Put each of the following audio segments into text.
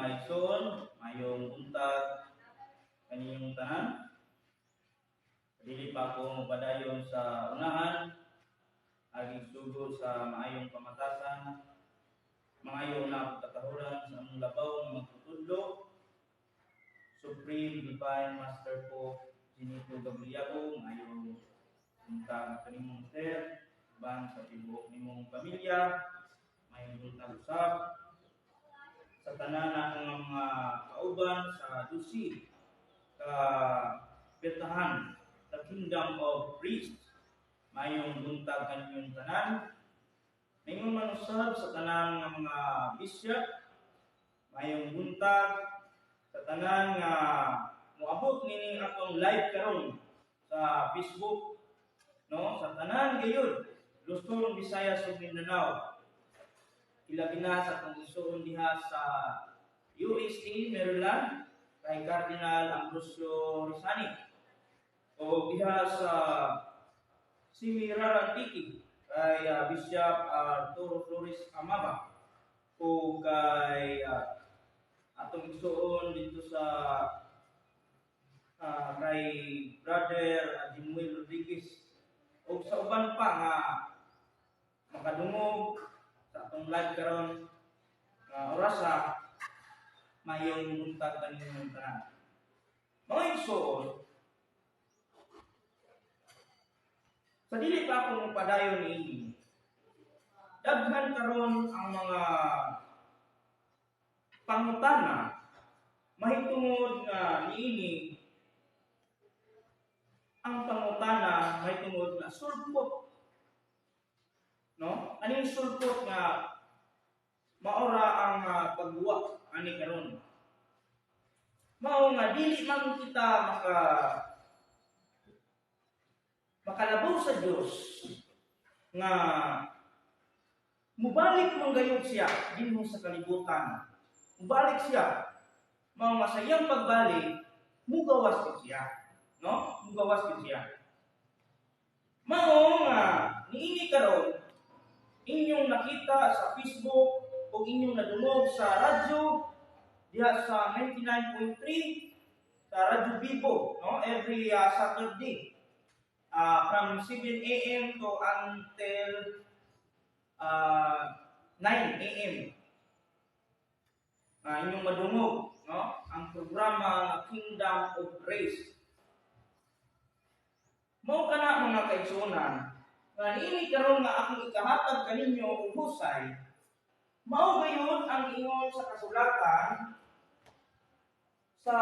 Mga igsoon, mayong buntag kaninyong tanan. Dili pa ako mopadayon sa unahan, agig sugo sa maayong pamatasan. Mangayo na ako katahuran sa among labaw nga magtutudlo, Supreme Divine Master Pope Ginito Gabriago, maayong buntag kanimong sir, uban sa tibuok nimong pamilya, maayong buntag usab sa tanan akong nga mga kauban sa 12 ka pertahan, the Kingdom of Priests. Mayong buntag kaninyong tanan. Ningon man usab sa tanan nga mga bishop, mayong buntag sa tanan nga moabot nining atong live karon sa Facebook, no, sa tanan gayud, Luzon, Visayas ug Mindanao, ilabi na sa atong igsoon diha sa USA, Maryland, kay Cardinal Ambrosio Rizani, o diha sa Semirara, Antique, kay Bishop Arturo Flores Amaba, o kay atong igsoon dito sa kay Brother Jimuel Rodriguez o sa uban pa nga makadungog sa atong live karon nga orasa, mayong buntag kaninyong tanan. Mga igsoon, sa dili pa ako mopadayon niini, daghan karon ang mga pangutana mahitungod nga niini ang pangutana mahitungod nga sulpot, no? Aning sulpot nga maora ang pagbuwa ani karon, mao nga dili man kita makalabaw sa Dios nga mubalik man gayud siya dinhi sa kalibutan. Mubalik siya, mao nga sa iyang pagbalik mugawas gid siya, no? Mugawas gid siya. Mao nga niini karon inyong nakita sa Facebook o inyong nadungog sa radyo diha sa 99.3 sa Radyo Vivo, no, every Saturday from 7 a.m. to until 9 a.m. Inyong madungog, no, ang programa nga Kingdom of Grace. Mao kana, mga kaigsuonan, nga niini karon nga akong ikahatag kaninyo og husay, mao gayud ang ingon sa kasulatan sa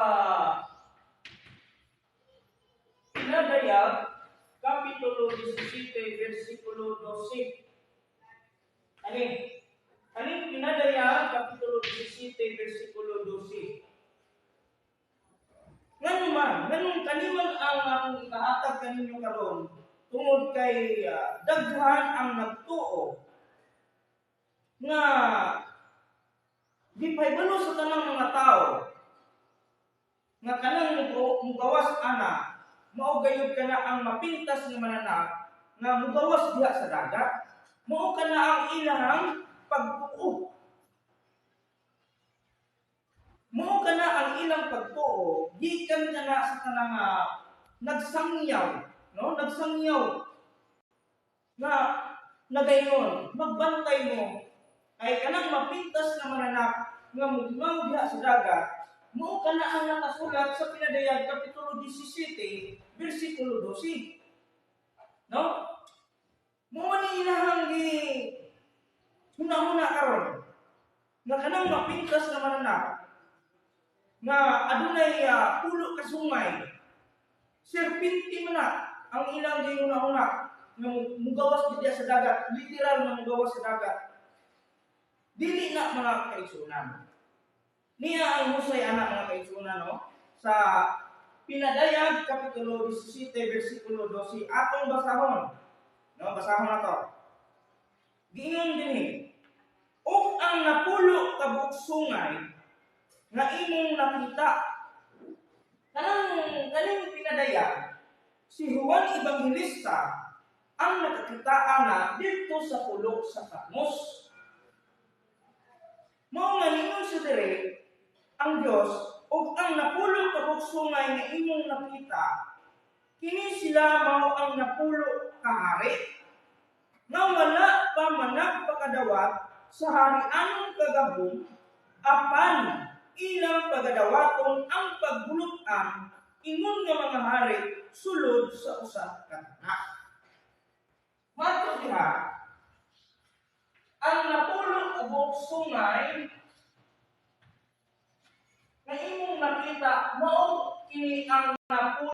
Pinadayag Kapitulo 17 versikulo 12. Ani? Aning Pinadayag Kapitulo 17 versikulo 12? Ngano man, nganong kaniman ang akong ikahatag kaninyo karon, tungod kay daghan ang nagtuo nga gipahibalo sa tanang mga tao nga kanang mugawas ana mao gayud kana ang mapintas nga mananak nga mugawas diha sa dagat. Mao kana ang ilang pagtuo. Mao kana ang ilang pagtuo gikan kana sa tanang nga nagsangyaw, no, nagsangyaw nga nagaingon, "Magbantay mo kay kanang mapintas nga mananak nga mugngaw diha sa dagat, mao kana ang nakasulat sa Pinadayag Kapitulo 17 versikulo 12," no? Mao man ni ilahang gi huna-huna karon nga kanang mapintas nga mananak nga adunay pulo ka sungay, serpente man na ang ilang gihuna-huna nga mugawas diha sa dagat, literal nga mugawas sa dagat. Dili na, mga kaigsuonan. Niya ang husay ana, mga kaigsuonan, no, sa Pinadayag Kapitulo 17 versikulo 12. Atong basahon, no? Basahon nato. Giingon dinhi, "Ug ang napulo ka buok sungay nga imong nakita." Kanang kaning Pinadayag, si Juan Evangelista ang nakakita ana didto sa pulo sa Patmos. Mao nga ningon sa dire Ang Dios ug ang 10 ka sungay nga imong nakita, kini sila mao ang 10 ka hari nga wala pa managpakadawat sa harianong kagahom, apan ilang pagadawaton ang pagbulot-an ingon nga mga hari sulod sa usa ka takna. Mato diha, ang 10 ka sungay nga imong nakita, mao kini ang 10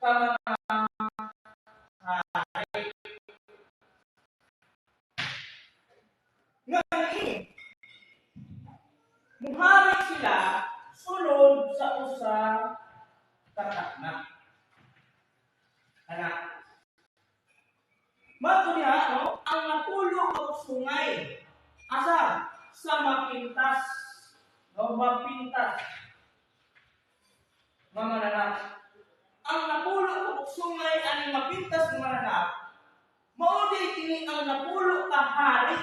ka mga hari. Nga ini, muhari sila sulod sa usa ka takna. Ana. Mato diha, no, ang 10 ka sungay asa sa mapintas, no, mapintas nga mananap. Ang 10 ka sungay aning mapintas nga mananap, mao di kini ang 10 ka hari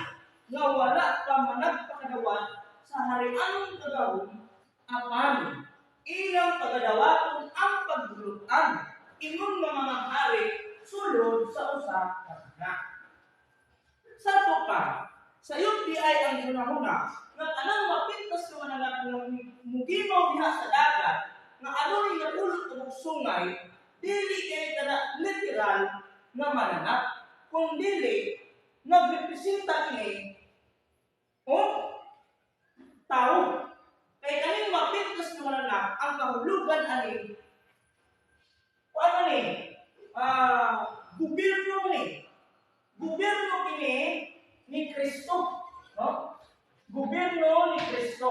nga wala pa managpakadawat sa harianong kagahom, apan ilang pagadawaton ang pagbulutan ingon nga mga hari sulod sa usa ka takna. Sa pa, sayop di ay ang hunahuna nga kanang mapintas nga mananap nga mugimaw diha sa dagat nga adunay 10 ka sungay, dili kay kana literal nga mananap, kung dili nagrepresenta kini o tao. Kay kaning mapintas nga mananap, ang kahulugan ani ano ni gobyerno ni gobyerno kini ni Kristo, no? Gobyerno ni Kristo.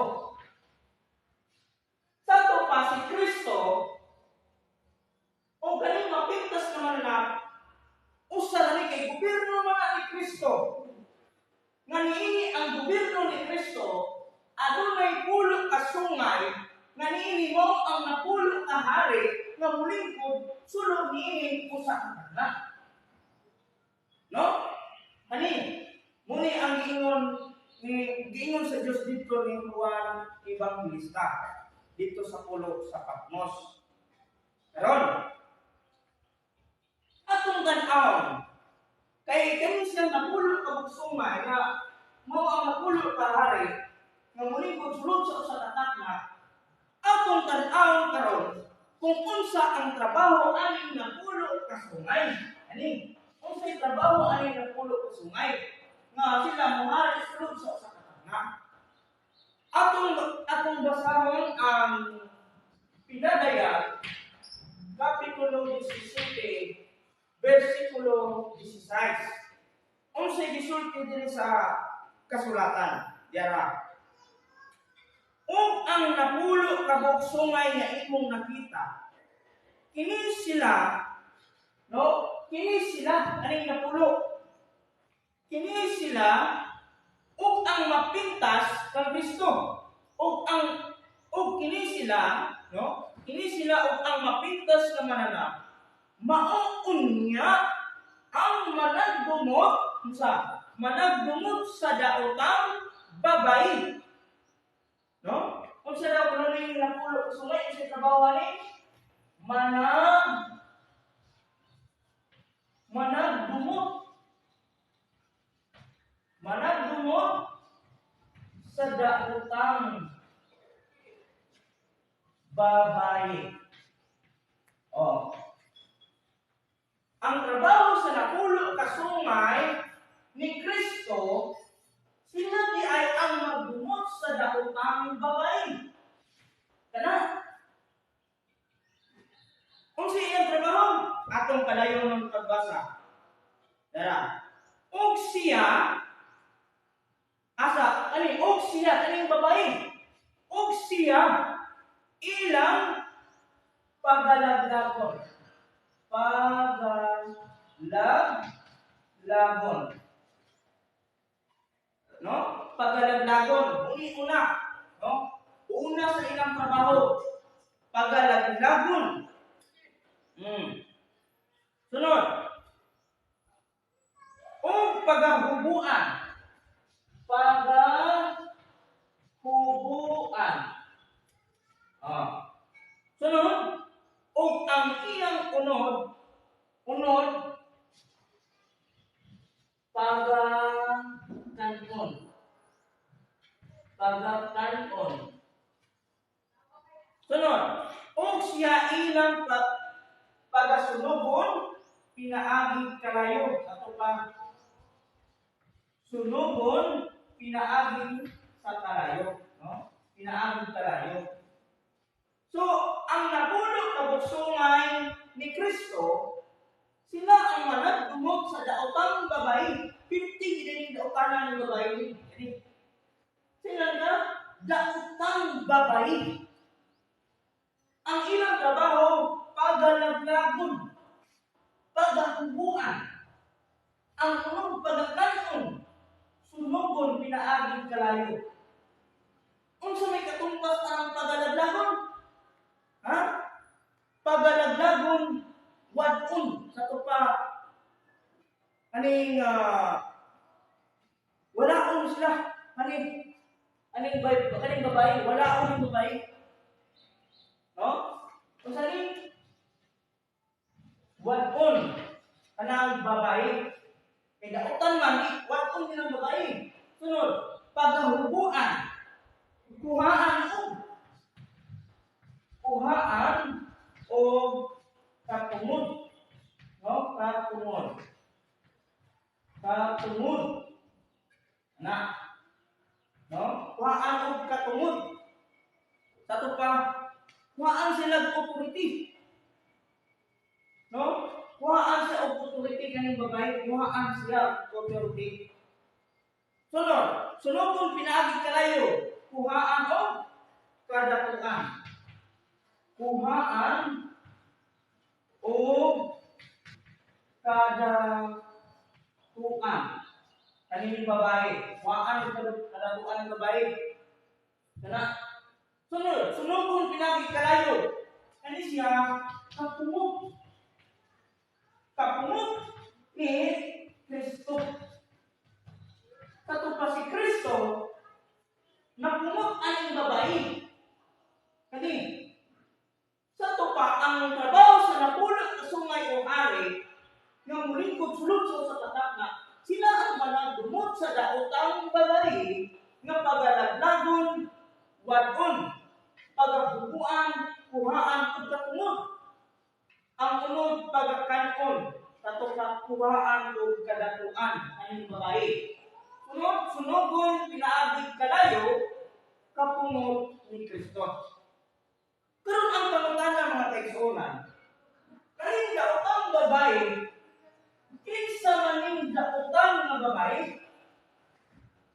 Sa pa si Kristo o kaning mapintas nga mananap, usa na ni kay gobyerno man ni Kristo. Nga niini ang gobyerno ni Kristo adunay 10 ka sungay nga niini mo ang 10 ka hari nga mulingkod sulod niini usa ka takna. No? Ani muni ang giingon sa Dios didto ni Juan Evangelista dito sa pulo sa Patmos. Karon atong tan-awon kay kani siyang 10 ka sungay nga mao ang 10 ka hari nga mulingkod sulod sa usa ka takna. Atong tan-awon karon kung unsa ang trabaho aning 10 ka sungay. Ani unsay trabaho aning 10 ka sungay nga sila mohari sulod sa usa ka takna? Atong basahon ang Pinadayag Kapitulo 17 versikulo 16. Unsay gisulti dinhi sa kasulatan? Diara. Ug ang 10 ka sungay nga imong nakita, kini sila, no? Kini sila aning 10. Kini sila ug ang mapintas kang Kristo. Ug kini sila, no? Kini sila ug ang mapintas nga mananap, mao unya ang managdumot unsa? Managdumot sa daotang babayi. No? Unsa daw kuno ning 10 ka sungay, unsa trabaho ani? Managdumot. Managdumot sa daotang babayi. Oh. Ang trabaho sa 10 ka sungay ni Kristo, sila di ay ang magdumot sa daotang babayi. Kana. Unsa iyang trabaho? Atong padayon ng pagbasa. Dara. Og siya asa ani og siya kaning babae. Og siya ilang pagalaglagon. Pagalaglagon. No? Pagalaglagon. Uni una, no? Una sa ilang trabaho. Pagalaglagon. Sunod. O pagahubuan. Pagahubuan. Sunod, ug ang iyang unod, unod, pagakanon. Pagakanon. Sunod, ug siya ilang pagasunugon, pinaagi kalayo. Ato pa, sunugon, pinaagi sa kalayo. No? Pinaagi kalayo. So, ang napulo ka bugsungay ni Kristo, sila ang managdumot sa daotang babae. 50 gid ning daotanan ng babae. Ini. Sila nga daotang babae. Ang ilang trabaho, pagalaglagon, pagahubuan, ang unong pagakanon, sunugon pinaaging kalayo. Unsa may katumbas ang pagalaglagon? Ha? Pagalaglagon, wadon sa tupa aning walaon sila aning aning kaning babae, walaon yung babae, no? Unsa ni wadon kanang babae kay dautan man, wadon din ang babae. Sunod, pagahubuan, kuhaan og katungod, no? Katungod, katungod na, no? Kuhaan og katungod. Sa ato pa, kuhaan sila og authority, no? Kuhaan siya og authority kaning babae, kuhaan siya og authority. Sunod, sunugon pinaagi kalayo, kuhaan og kadatuan, kuhaan og kadatuan kaning babae, kuhaan og kadatuan ng babae kana. Sunod, sunugon pinaagi kalayo, kani siya kapungot, kapungot ni Kristo. Kato pa si Kristo napungot aning babae kani. Sa to pa, ang trabaho sa napulo ka sungay o hari nga mulingkod sulod sa usa ka takna, sila ang managdumot sa daotang babae nga pagalaglagon, wadon, pagahubuan, kuhaan ug katungod. Ang unod, pagakanon, kato ka kuhaan ug kadatuan aning babae. Sunod, sunugon pinaagi kalayo, kapungot ni Kristo. Karon ang pangutana, mga kaigsuonan, kaning daotang babae, kinsa man ning daotang nga babae?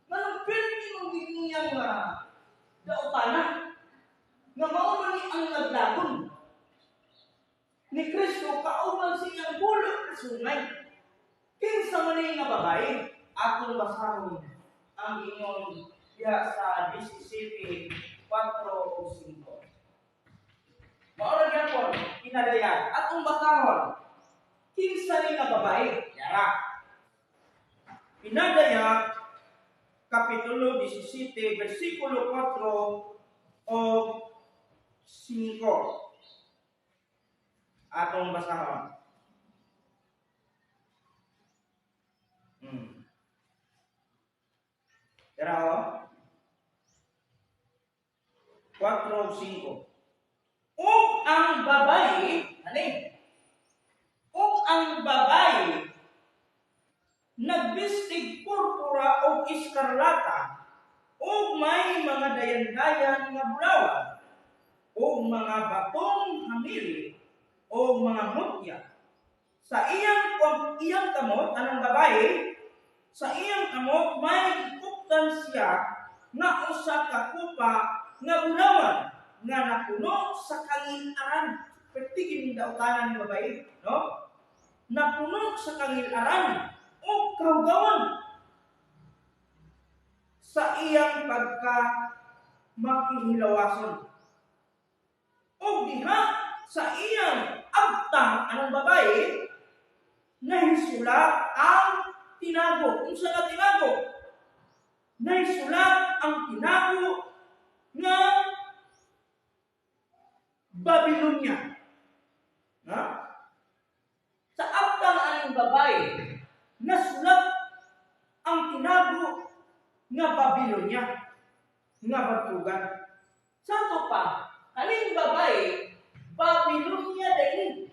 Nganong pirmi mong gigiyang nga daotana? Nga mao man ni ang naglagon ni Kristo kauban sa iyang pulo ka sungay. Kinsa man ni nga babae? Atong basahon ang ingon diha sa 17, 4 o 5. Mao ra gyapon pinadayag. Atong basahon. Kinsa ni nga babae? Yara. Pinadayag Kapitulo 17, versikulo 4 o 5. Atong basahon. Pero, 4 o 5. Ug ang babae, ani? Ug ang babae nagbistig purpura o iskarlata ug may mga dayan-dayan nga bulawan o mga batong hamili o mga mutya sa iyang iyang kamot. Anang babae, sa iyang kamot may gikuptan siya nga usa ka kupa nga bulawan nga napuno sa kangil-aran. Perti kining daotanan ni babae, no? Napuno sa kangil-aran o kahugawan sa iyang pagka makihilawason. O diha sa iyang agtang, anong babae, nahisulat ang tinago. Unsa nga tinago? Nahisulat ang tinago nga Babylonia. Ha? Sa aptang aning babae, nasulat ang tinago nga Babylonia nga batugan. Sa ato pa, kaning babae, Babylonia dahil.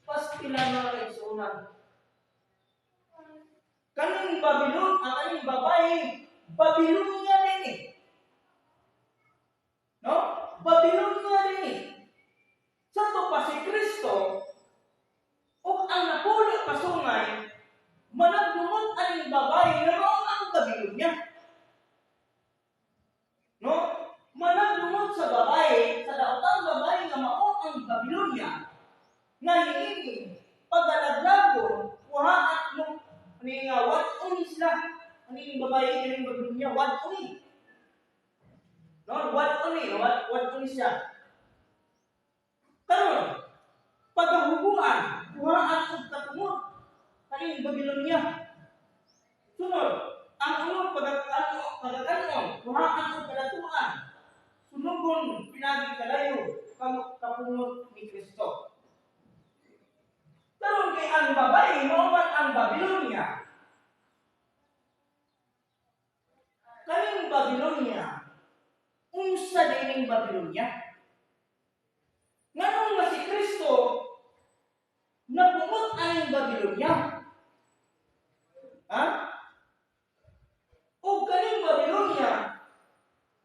Pastila na kaigsuonan. Kaning Babylon, ang kaning babae, Babylonia din eh. No? Babylonia din eh. Sa ato pa si Kristo, ug ang napulo ka sungay, managlungot aning babae nga mao ang Babylonia. No? Managlungot sa babae, sa daotang babae nga mao ang Babylonia, nga niini pagalaglagon, kuhaan mo ani nga wat ni sila, ani babae kaning Babylonia, wat ni. No, wat ni siya. Karon, pagahubuan, kuhaan og katungod kaning Babylonia. Sunod, ang unong pagakanon, kuhaan og kadatuan. Sunugon pinagi kalayo kapungot ni Kristo. Karon kay ang babae mao man ang Babylonia. Kaning Babylonia, unsa dining Babylonia? Nganong nga si Kristo napungot aning Babylonia? Ha? O kaning Babylonia,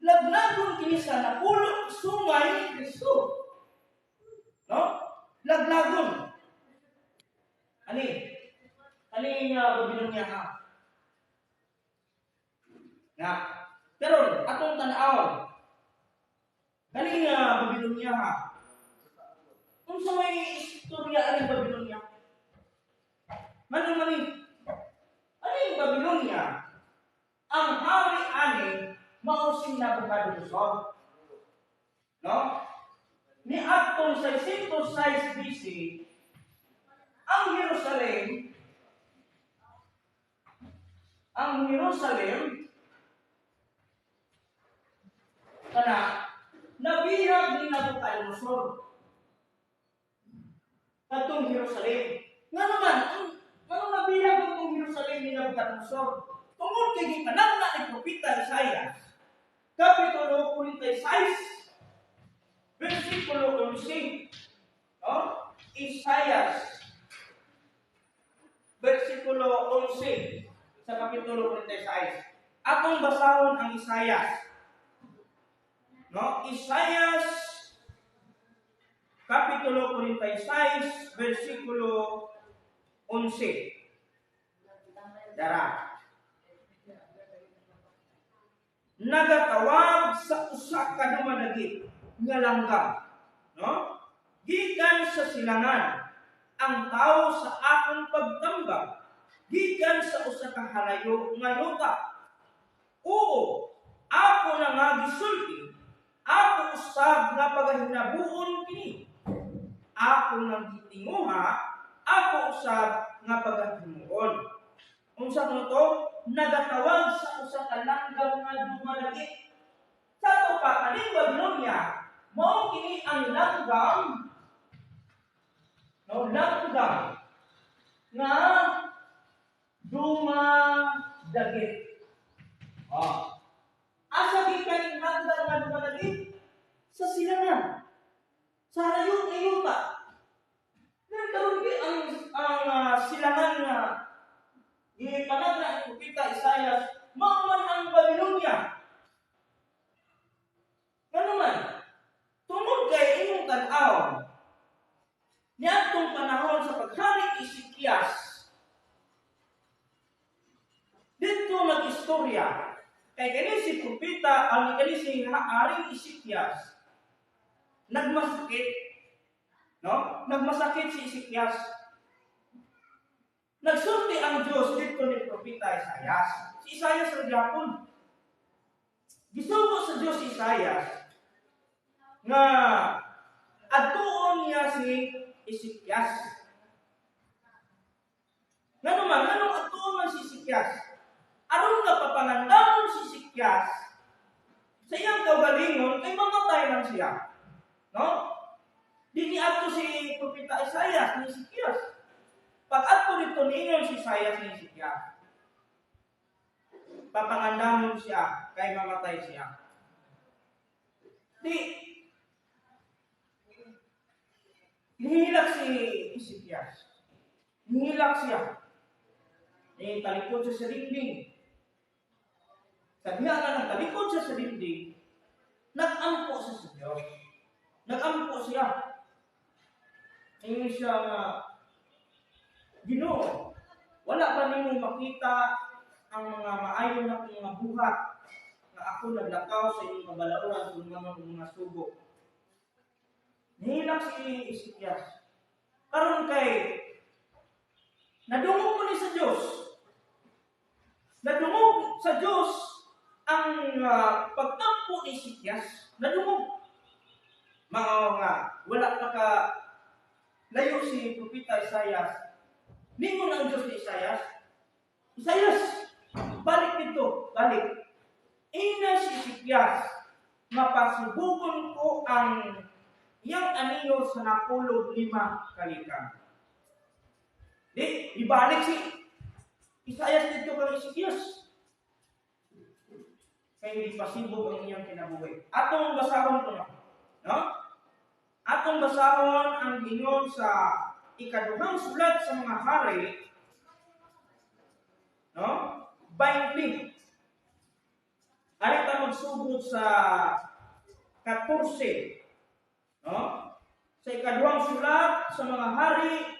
laglagon kini sa napulo sungay ni Kristo. No? Laglagon. Ani? Ani nga Babylonia ha? Nga. Pero atong tan-awon. Kani nga Babylonia ha? Unsa may istorya ani Babylonia? Ngano man ni? Ani Babylonia? Ang hari ani mao si Nabucodonosor. No? Ni atong 606 BC, ang Jerusalem kana nabihag ni Nabucodonosor. Katong Jerusalem. Nga naman, ngano nabihag atong Jerusalem ni Nabucodonosor? Tungod kay gipanagna ni Propeta Isaiah, Kapitulo 46, versikulo 11. No? Isaiah, versikulo 11 sa Kapitulo 46. Atong basahon ang Isaiah. No? Isaiah Kapitulo 46, versikulo 11. Dara. Nagatawag sa usa ka dumadagit nga langgam, no? Gikan sa silangan ang tawo sa akong pagtambag, gikan sa usa ka halayo nga yuta. Oo, ako na nga gisulti, ako usab nga pagahinabuon kini. Ako nga gitinguha, ako usab nga pagahimuon. Unsa kuno to? Nagatawag sa usa ka langgam nga dumadagit. Sa ato pa kaning Babylonia, mao kini ang langgam, no, langgam nga dumadagit. Oh. Asa gikan ang langgam nga dumadagit? Sa silangan. Sa halayo nga yuta. Nagkaroon ang silangan nga gipanagna ni Propeta Isaiah, mao man ang Babylonia. Ngano man? Tungod kay imong tan-aw, niadtong panahon sa paghari ni Ezekias, didto nag-istorya kay kani si propeta, ang kani si Haring Ezekias nagmasakit, no? Nagmasakit si Ezekias. Nagsulti ang Dios didto ni Propeta Isaias. Si Isaias ra gyapon. Gisugo sa Dios si Isaias nga adtuon niya si Ezekias. Ngano man, nganong adtuon man si Ezekias? Aron nga papangandamon si Ezekias sa iyang kaugalingon kay mamatay man siya. Propeta Isaias ni Ezekias. Pag-adto dito niingon si Isaias ni Ezekias, papangandamon siya kay mamatay siya. Di nihilak si Ezekias. Nihilak siya. Ni talikod siya sa dingding. Sa diha nga nang talikod siya sa dingding, nag-ampo siya sa Diyos. Nag-ampo siya. Ingon siya nga, Ginoo, wala ba nimo makita ang mga maayo na kong mga buhat nga ako naglakaw sa inyong kabalauran kung mga sugo? Nihilak si Ezekias. Karon kay nadungog mo ni sa Dios. Nadungog sa Dios ang pagtampo ni Ezekias. Nadungog. Mao nga wala pa ka layo si Propeta Isaias. Ningon ang Dios ni Isaias, Isaias, balik dito, balik. Ina si Ezekias, mapasibugon ko ang iyang anino sa 95 kalikang. Di, ibalik si Isaias dito kang Ezekias. Kay di pasibog ang iyang kinabuhi. Atong basahon ko na. No? Atong basahon ang gingon sa ikaduhang sulat sa mga hari, no? 20. Ari ta magsugod sa 14. No? Sa ikaduhang sulat sa mga hari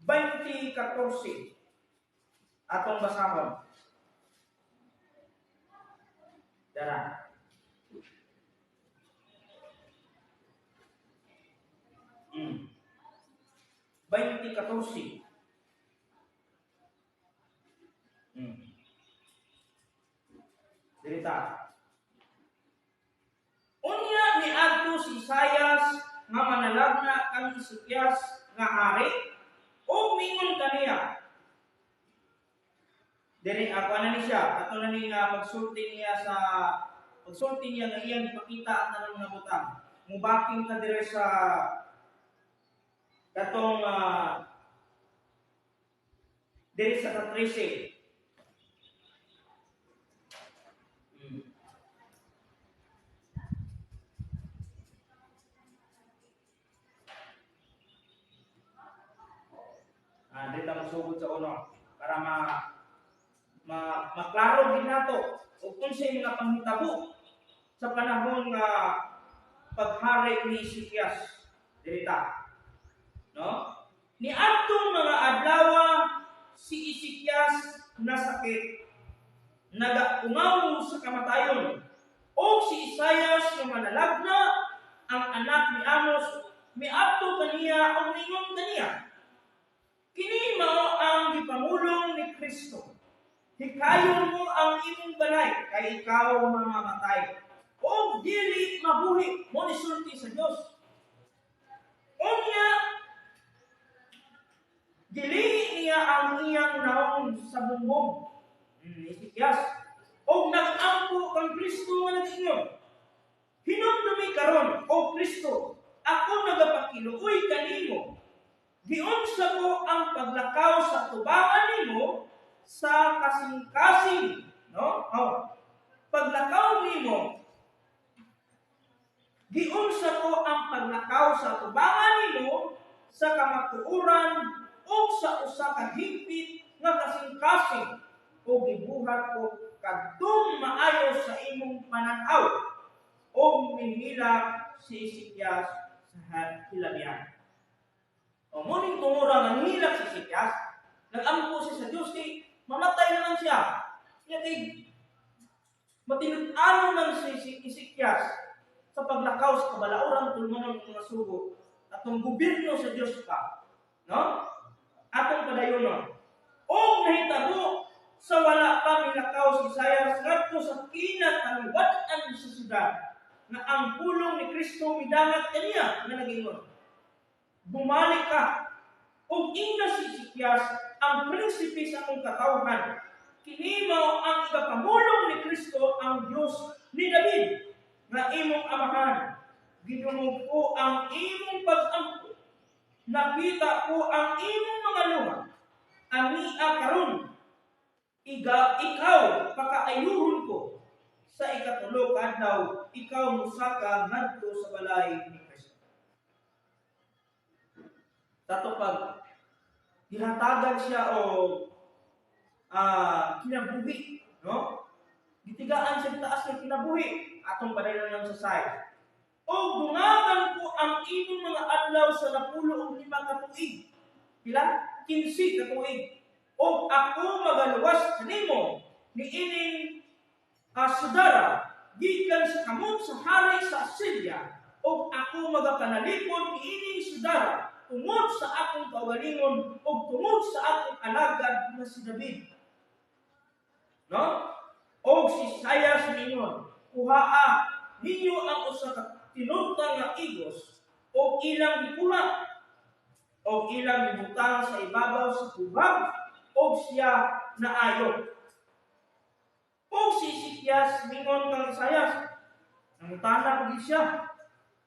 20:14. Atong basahon. Dara. Mm. 20:14. Dirita. Unya niadto si Isaias nga manalagna kang Ezekias nga hari ug mingon kaniya. Diri ako na ni siya, ato na ni nga pagsulti niya sa pagsulti niya nga iyang ipakita ang tanang mga butang. Mubaking ka diri sa katong diri sa 13. Dito magsugod sa uno para maklaro din nato ug unsay mga panghitabo sa panahon nga paghari ni Ezekias. Dirita. No? Niadtong mga adlaw si Ezekias nasakit, nagaungaw sa kamatayon. O si Isaias nga manalagna ang anak ni Amos miadto kaniya og ningon kaniya, kini mao ang gipamulong ni Kristo. Hikayon mo ang imong balay, kay ikaw mamamatay. O dili mabuhi, mo ni sulti sa Dios. Unya, gilingi niya ang iyang naong sa bumbong. Ezekias. O nag-ampo kang Kristo nga nag-ingon, hinumdumi karon, o Kristo, ako nagapakiluoy kanimo. Giunsa ko ang paglakaw sa tubangan nimo sa kasing-kasing, no? Oh. Paglakaw nimo, giunsa ko ang paglakaw sa tubangan nimo sa kamatuoran o sa usa ka higpit nga kasing-kasing, o gibuhat ko kadtong maayo sa imong pananaw, o mihilak si Ezekias sa hilabihan. O muning tungura nga nihilak si Ezekias, nag-ampo siya sa Diyos kay mamatay naman siya. Kaya kay matinud-anon man si Ezekias sa paglakaw sa kabalauran tulungan ng mga sugo atong gobyerno sa Diyos pa, no? Atong padayonon. O nahitabo sa wala pa milakaw si Isaias ngadto sa kinatangwad-an sa syudad nga ang pulong ni Kristo midangat kaniya nga nagingon, bumalik ka ug ingna si Ezekias ang prinsipe sa akong katawhan. Kini mao ang ikapamulong ni Kristo ang Dios ni David nga imong amahan. Gidungog ko ang imong pag-ampo, nakita ko ang imong mga luha, ania karon ikaw pakaayuhon ko. Sa ikatulo ka adlaw ikaw mosaka ngadto sa balay ni Kristo." Tato pag gihatagan siya og kinabuhi, no? Gitigaan siya taas ng kinabuhi, atong padayon lang sa side. "O dungagan ko ang imong mga adlaw sa 15 ka tuig." Pila? 15 ka tuig. "Og ako magaluwas kanimo niining sudara gikan sa kamot sa hari sa Assyria, ug ako magapanalipod niining sudara tungod sa akong kaugalingon ug tungod sa akong alagad nga si David." No? Og si Isaias ningon, "Kuhaa ninyo ang usa ka tinurta nga igos," ug ilang gikuha og ilang gibutang sa ibabaw sa tubag og siya naayo. Og si Ezekias mingon kang Isaias, nangutana pagid siya.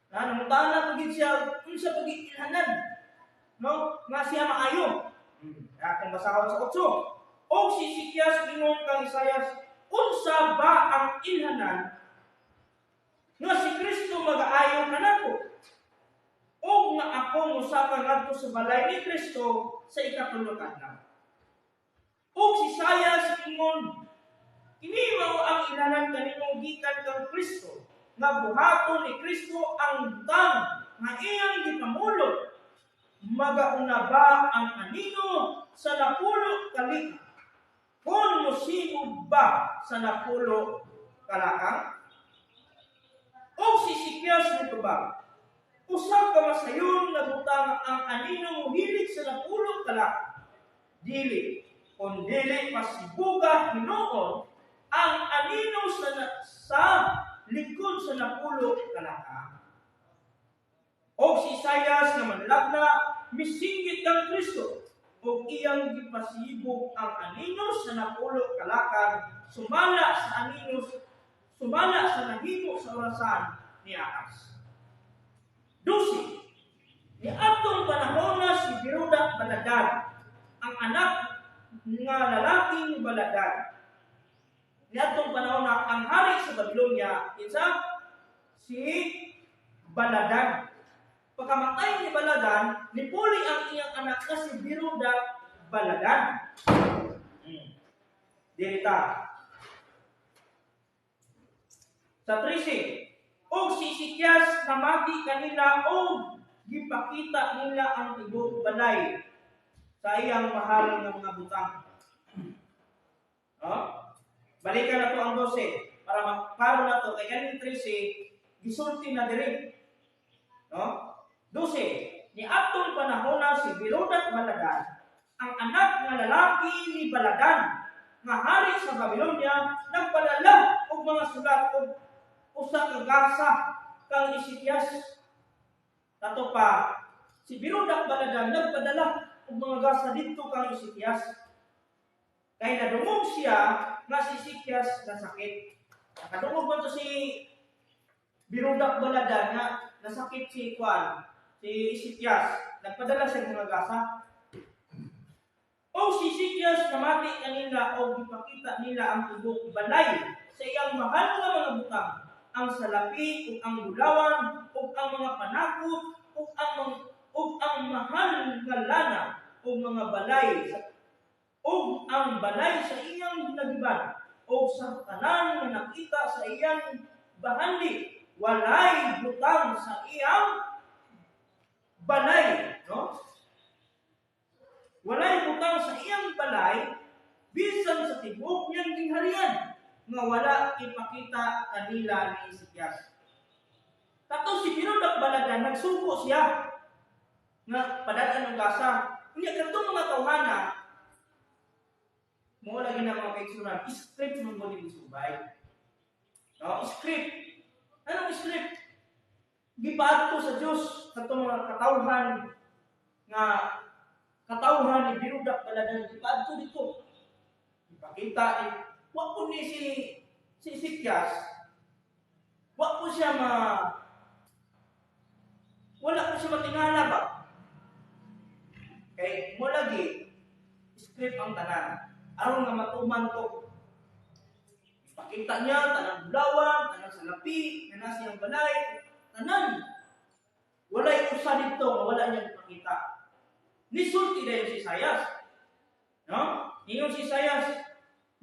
Na nangutana pagid siya unsa pagid ilhanan, no? Nga siya maayo. Kaya basahon sa 8. Og si Ezekias mingon kang Isaias, "Unsa ba ang ilhanan nga si Kristo magaayo kanako ug nga ako mosaka ngadto sa balay ni Kristo sa ikatulo ka adlaw?" Og si Isaias ingon, "Kini mao ang ilhanan kanimo gikan kang Kristo, nga buhaton ni Kristo ang butang nga iyang gipamulong. Magauna ba ang anino sa 10 ka lika? Kon mosibog ba sa 10 kalakang?" Og si Ezekias nitubag, "Usa ka masayon nga butang ang anino mohilig sa 10 kalakang. Dili, kon dili pasibuga hinuon ang anino sa likod sa 10 kalakang." Og si Isaias nga manlagna misinggit kang Kristo ug iyang gipasibog ang anino sa 10 kalakang sumala sa nahimo sa orasan ni Akas. 12. Ni atong panahon na si Berodac Baladan, ang anak nga lalaking Baladan. Ni atong panahon na ang hari sa Babylonia, kinsa? Si Baladan. Pagkamatay ni Baladan, nipuli ang iyang anak na si Berodac Baladan. Dirita. Sa 13, og si Ezekias namati kanila og gipakita nila ang tibuok balay sa iyang mahal nga mga butang. No? Balikan na to ang 12 para maklaro na to kay kaning 13 gisulti na diri. No? 12. Ni atong panahon na si Berodac Baladan, ang anak nga lalaki ni Baladan, nga hari sa Babylonia, nagpadala og mga sulat og usa ka gasa kang Ezekias. Tato pa, si Berodac Baladan nagpadala og mga gasa didto kang Ezekias. Kay nadungog siya nga si Ezekias nasakit. Nakadungog man to si Berodac Baladan nga nasakit si Kwan, si Ezekias. Nagpadala siya og mga gasa. O si Ezekias namati kanila og gipakita nila ang tibuok balay sa iyang mahal nga mga butang, ang salapi ug ang bulawan ug ang mga panakot ug ang mahal nga lana ug mga balay ug ang balay sa iyang nagiban ug sa tanan nga nakita sa iyang bahandi. Walay butang sa iyang balay, no? Walay butang sa iyang balay bisan sa tibuok niyang gingharian nga wala ipakita kanila ni Ezekias. Kato si Berodac Baladan nagsugo siya nga padal-an ng gasa. Unya kadtong mga tawhana mo lagi na, mga kaigsunan, script man mo ni subay. No, script. Anong script? Gipaadto sa Dios kadtong mga katawhan nga katawhan ni Berodac Baladan, gipaadto dito. Ipakita ni wa po ni si si Ezekias, wa po siya ma Wala ko siya matingala ba? Kay mo lagi script ang tanan aron nga matuman to. Ipakita niya tanang bulawan, tanang salapi, nga nasa iyang balay, tanan. Walay usa dito nga wala niya ipakita. Nisulti dayon si Isaias. No? Ingon si Isaias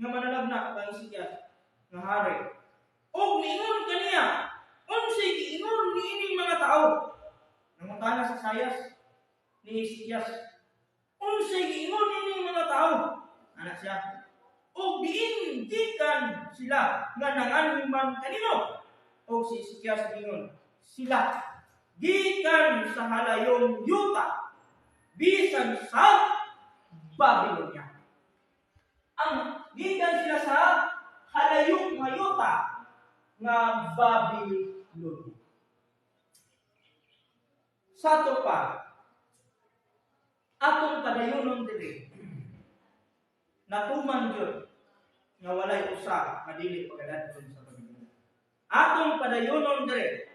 nga manalagna kang Ezekias nga hari. Og niingon kaniya, unsay giingon niining mga tao? Nangutana si Isaias ni Ezekias. Unsay giingon niining mga tao? Ana siya. Og diin gikan sila nga nanganhi man kanino? Og si Ezekias niingon, sila gikan sa halayong yuta bisan sa Babylonia. Ang gikan sila sa halayong nga yuta nga Babylonia. Sa ato pa, atong padayonon diri, natuman gyud nga walay usa nga dili pagaladton sa Babylonia. Atong padayonon diri.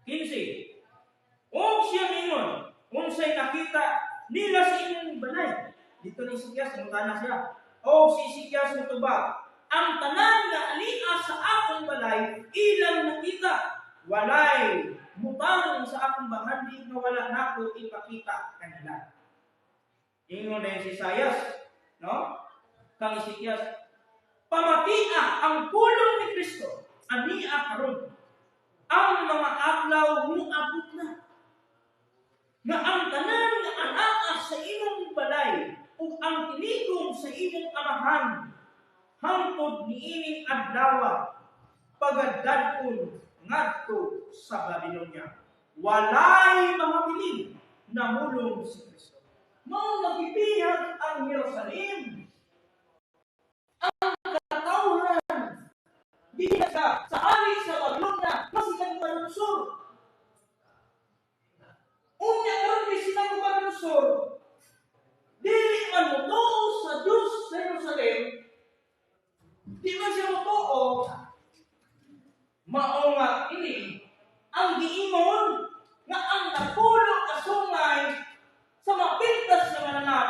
15. Og siya mingon, unsay nakita nila sa imong balay? Dito ni Ezekias, nangutana siya. Og si Ezekias motubag, ang tanan nga ania sa akong balay ilang nakita. Walay mutang sa akong bahandi nga wala nako ipakita kanila. Ingon din si Isaias, no? Kang Ezekias, pamatia ang pulong ni Kristo ania karon. Ang mga adlaw muabot na nga ang tanan nga anaa sa imong balay ug ang tinigom sa imong amahan hangtod niining adlaw pagadad-on ngadto sa Babylonia. Walay mahabilin na mulong si Kristo. Mao magibihag ang Jerusalem. Ang katawhan gikan sa hari sa Babylonia nga si Nabucodonosor. Unya karon kay si Nabucodonosor dili man motuo sa Dios sa Jerusalem, di man siya motuo, mao nga ini ang giingon nga ang napulo ka sungay sa mapintas nga mananap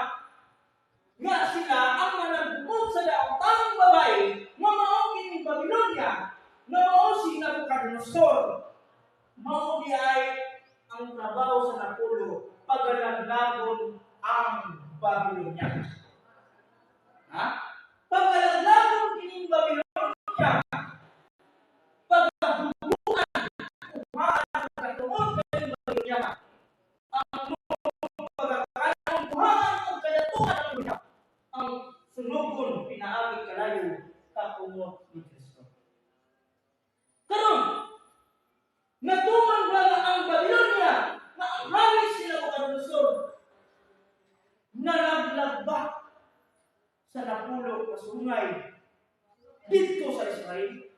nga sila ang managbuot sa daotang babae nga mao kining Babylonia, nga mao si Nabucodonosor. Mao diay ang trabaho sa napulo, pagalaglagon ang Babylonia. Ha? Pagalaglagon kining Babylonia, pagabubuan kuhaan katungod kining Babylonia, ang pagkakanon kuhaan og kadatuan ang Babylonia, ang sunugon pinaagi kalayo kakumot ni Kristo. Karon, natuman ba nga ang Babylonia, nga ang hari si Nabucodonosor, nalaglag ba sa napulo ka sungay dito sa Israel?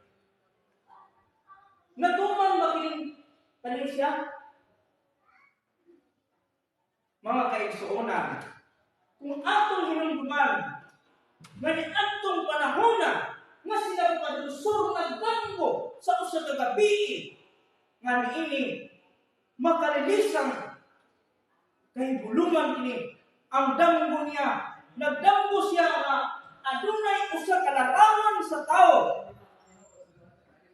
Natuman ba kining kaning siya? Mga kaigsuonan, kung atong hinumduman nga niadtong panahona nga si Nabucodonosor nagdamgo sa usa ka gabii nga niini makalilisang kahibulungan kini ang damgo niya, nagdamgo siya nga adunay usa ka larawan sa tao,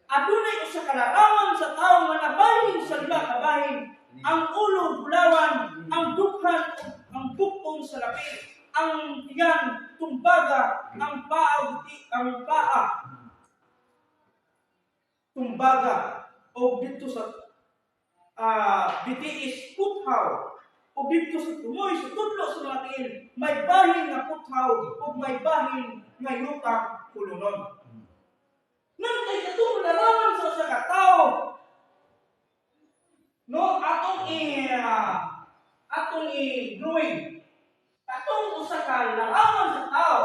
adunay usa ka larawan sa tao nga nabahin sa lima ka bahin, ang ulo bulawan, ang dughan ang bukton sa lapi, ang tiyan tumbaga, ang paa ang paa tumbaga, o dito sa bitiis puthaw, o dito sa tumoy sa tudlo sa mga tiil may bahin nga puthaw ug may bahin nga yutang kulunon. Nang kay katong larawan sa usa ka tawo, no, atong i drawing katong usa ka larawan sa tao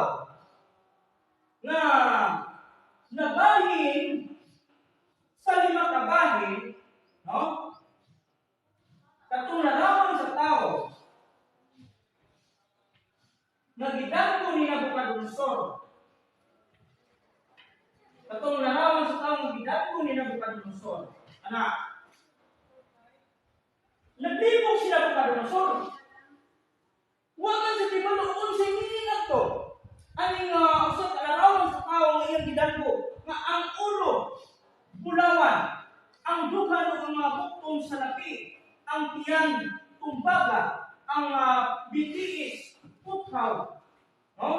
nga nabahin sa lima ka bahin, no, katong larawan sa tao nga gidamgo ni Nabucodonosor, katong larawan sa tao nga gidamgo ni Nabucodonosor, ana. Naglibog si Nabucodonosor. Wa man sa tibalo unsay meaning ato. Ani nga usa ka larawan sa tawo nga iyang gidamgo nga ang ulo bulawan, ang dughan ug ang mga bukton salapi, ang tiyan tumbaga, ang bitiis puthaw. No?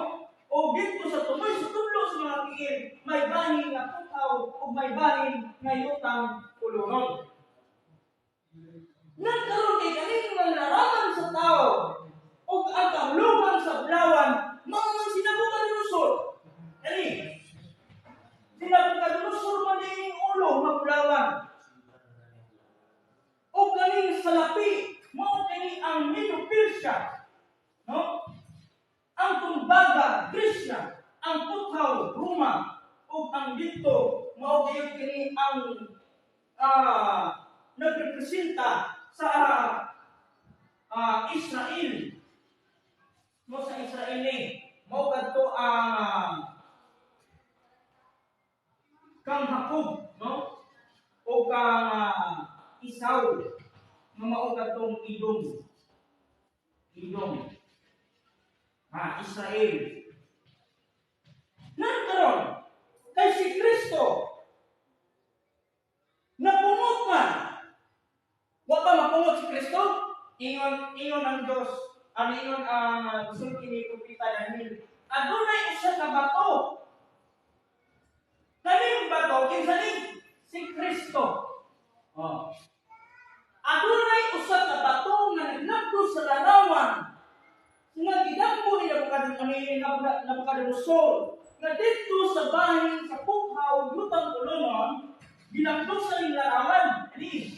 O dito sa tumoy sa tudlo sa mga tiil, may bahin nga puthaw ug may bahin nga yutang kulunon. Nagkaroon kay kaning mga larawan sa tao ug ang kahulugan sa bulawan, mao man si Nabucodonosor. Kani si Nabucodonosor man ning ulo nga bulawan. Ug kaning salapi, mao kini ang Medo-Persia. No? Ang tumbaga, Gresya, ang puthaw, Roma, ug ang dito mao gayud kini ang nagrepresenta sa Israel. Mo sa Israel ni mao kadto ang kang Jacob, no? O kang Esau nga mao kadtong Edom. Edom. Israel. Nagkaroon kay si Kristo napungot man. Wa pa mapungot si Kristo? Ingon ingon ang Dios, ang ingon ang gisulti ni Propeta Daniel. Adunay usa ka bato. Kaning bato kinsa ni? Si Kristo. Oh. Adunay usa ka bato nga naglabdo sa larawan nga gidamgo ni Nabucodonosor nga didto sa bahin sa puthaw, yutang kulunon, ginamdo sa ning larawan ani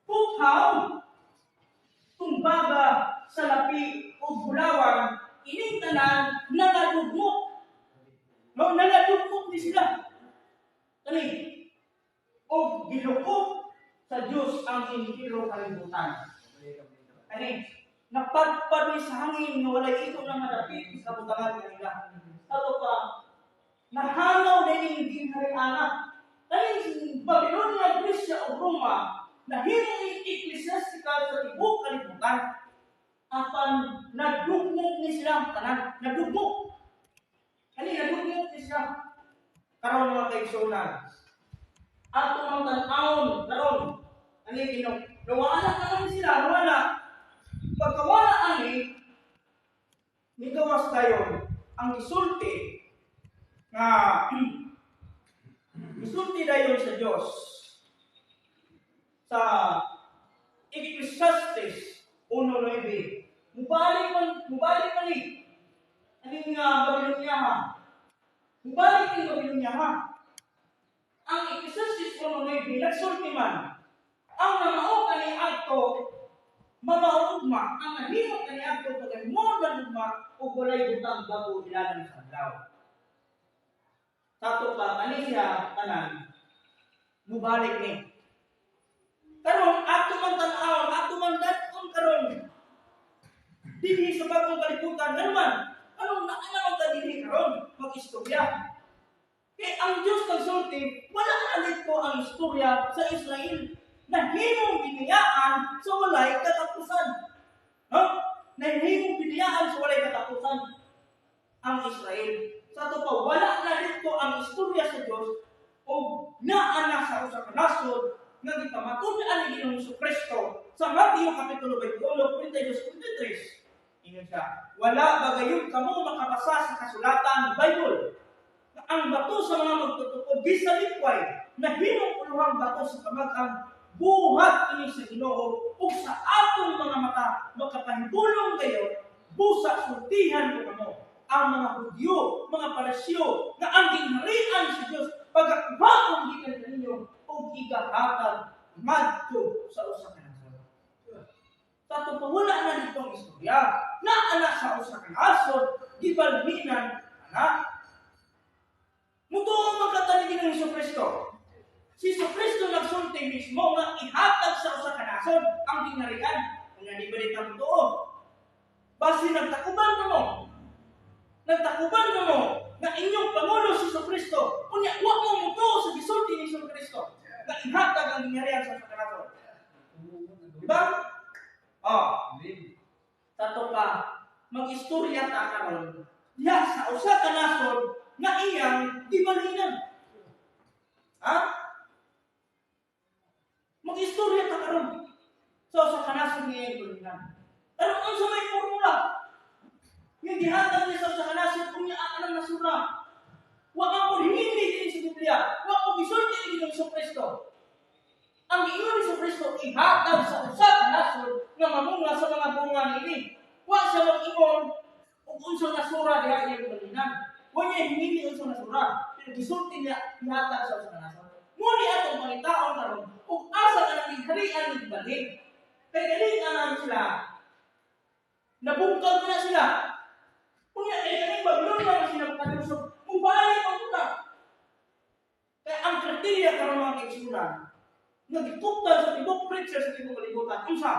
puthaw, tumbaga, salapi ug bulawan. Ining tanan nangadugmok, no? Nangadugmok ni sila kani og gilukop sa Dios ang entero kalibutan. Kani napadpad ni sa hangin nga walay ito na madapit sa butangan kanila. Ato pa, nahanaw din yung ginghariana. Kaning Babylonia, Grecia ug Roma, nahimo ning ecclesiastical sa tibuok kalibutan. Apan nadugmok ni sila tanan, nadugmok. Kani nadugmok ni sila. Karon, mga kaigsuonan, ato mang tan-awon karon ani kino nawala na lang sila, nawala. Pagkawala ani, nigawas dayon ang gisulti nga gisulti dayon sa Dios sa Ecclesiastes 1:9. Mubalik man ni aning nga Babylonia ha. Mubalik ni Babylonia ha. Ang Ecclesiastes 1:9 nagsulti man, ang namao kani adto mamaugma, ang nahimo kani adto pagahimo ugma ug walay butang bago ilalan sa adlaw. Sa ato pa, kani siya tanan mubalik ni. Karon ato man tan-awon, ato man dad-on karon dinhi sa bagong kalibutan, ngano man anong naa naman ta dinhi karon mag-istorya? Kay ang Diyos nagsulti, wala na dito ang istorya sa Israel. Nahimong biniyaan sa walay katapusan. No? Nahimong biniyaan sa walay katapusan ang Israel. Sa ato pa, wala na dito ang istorya sa Diyos o naa na sa usa ka nasod nga gipamatud-an ni Ginoong Kristo sa Mateo Kapitulo 21, 22, 23. Ingon siya, "Wala ba gayud kamo makabasa sa kasulatan, Bible, nga ang bato sa mga magtutukod gisalikway, nahimong uluhang bato sa kamag-an? Buhat ini sa Ginoo ug sa atong mga mata makapahibulong gayud." Busa sultihan ko kamo, ang mga Hudyo, mga Pariseo, nga ang gingharian sa Dios pagakuhaon gikan kaninyo ug igahatag ngadto sa usa ka nasod. Sa ato pa, wala na dito ang istorya. Naa na sa usa ka nasod, gibalhinan ana. Mutuo man ka ni Ginoong Hesus Kristo. Si Hesus Kristo nagsulti mismo nga ihatag sa usa ka nasod ang gingharian. Kung di ba dito mutuo? Basi nagtakuban mo mo. Nagtakuban mo mo nga inyong Pangulo si Hesus Kristo. Unya, wa mo mutuo sa gisulti ni Hesus Kristo nga ihatag ang gingharian sa usa ka nasod. Diba? Oh. Sa ato pa, mag-istorya ta karon diha sa usa ka nasod nga iyang gibalhinan. Ha? Mag-istorya ta karon sa usa ka nasod nga iyang gibalhinan. Pero unsa may formula nga gihatag niya sa usa ka nasod, unya ang anang nasura? Wa man po hindi din sa Biblia. Wa po gisulti ni Ginoong Kristo. Ang giingon ni Kristo, ihatag sa usa ka nasod nga mamunga sa mga bunga niini. Wa siya mag-ingon ug unsang nasura diha iyang gibalhinan. Wa niya hingili unsang nasura, pero gisulti niya ihatag sa usa ka nasod. Muni atong pangitaon karon ug asa ka nang giharian ni gibalhin. Kay galing ang sila. Nabungkag na sila. Unya kay kaning Babylonia na sila makadusog, mubalik ang una. Kaya ang criteria karon, mga kaigsuonan, nga gituptan sa tibok preacher sa tibok kalibutan, unsa?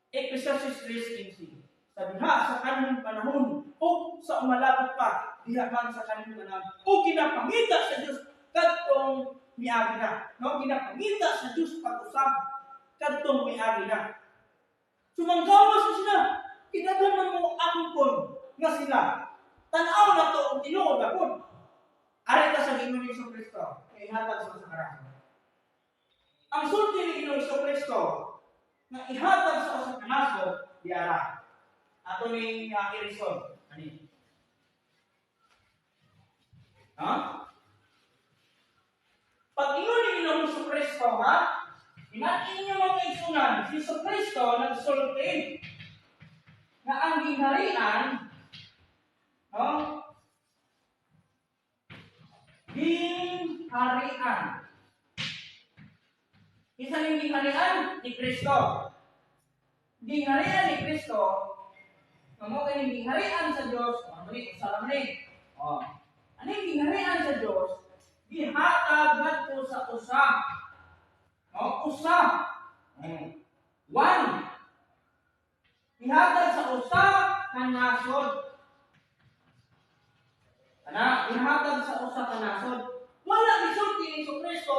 Ecclesiastes 3:15. Sa diha sa kanhing panahon o sa umalabot pa diha man sa kanhing panahon o ginapangita sa Dios kadtong miagi na. No, ginapangita sa Dios pag-usab kadtong miagi na. Sumanggawas na sila. Kinahanglan man mo angkon nga sila. Tan-aw na to og tinuod akon. Ari ta sa Ginoo ni Kristo, kay ihatag sa usa ka nasod. Ang sulti ni Ginoong Kristo nga ihatag sa usa ka nasod diara. Ato ning i-resolve ani. Ha? Pag ingon ni Ginoong Kristo, ha? Inatin niyo, mga kaigsuonan, si Jesu Kristo nagsulti nga ang gingharian, no? Gingharian. Isa ning gingharian ni Kristo. Gingharian ni Kristo, mao kay gingharian sa Dios, ano ni usa lang ni. Oh. Ano yung gingharian sa Dios? Gihatag ngadto sa usa. No, usa. One. Gihatag sa usa ka nasod. Ana, gihatag sa usa ka nasod. Wala gisulti ni Kristo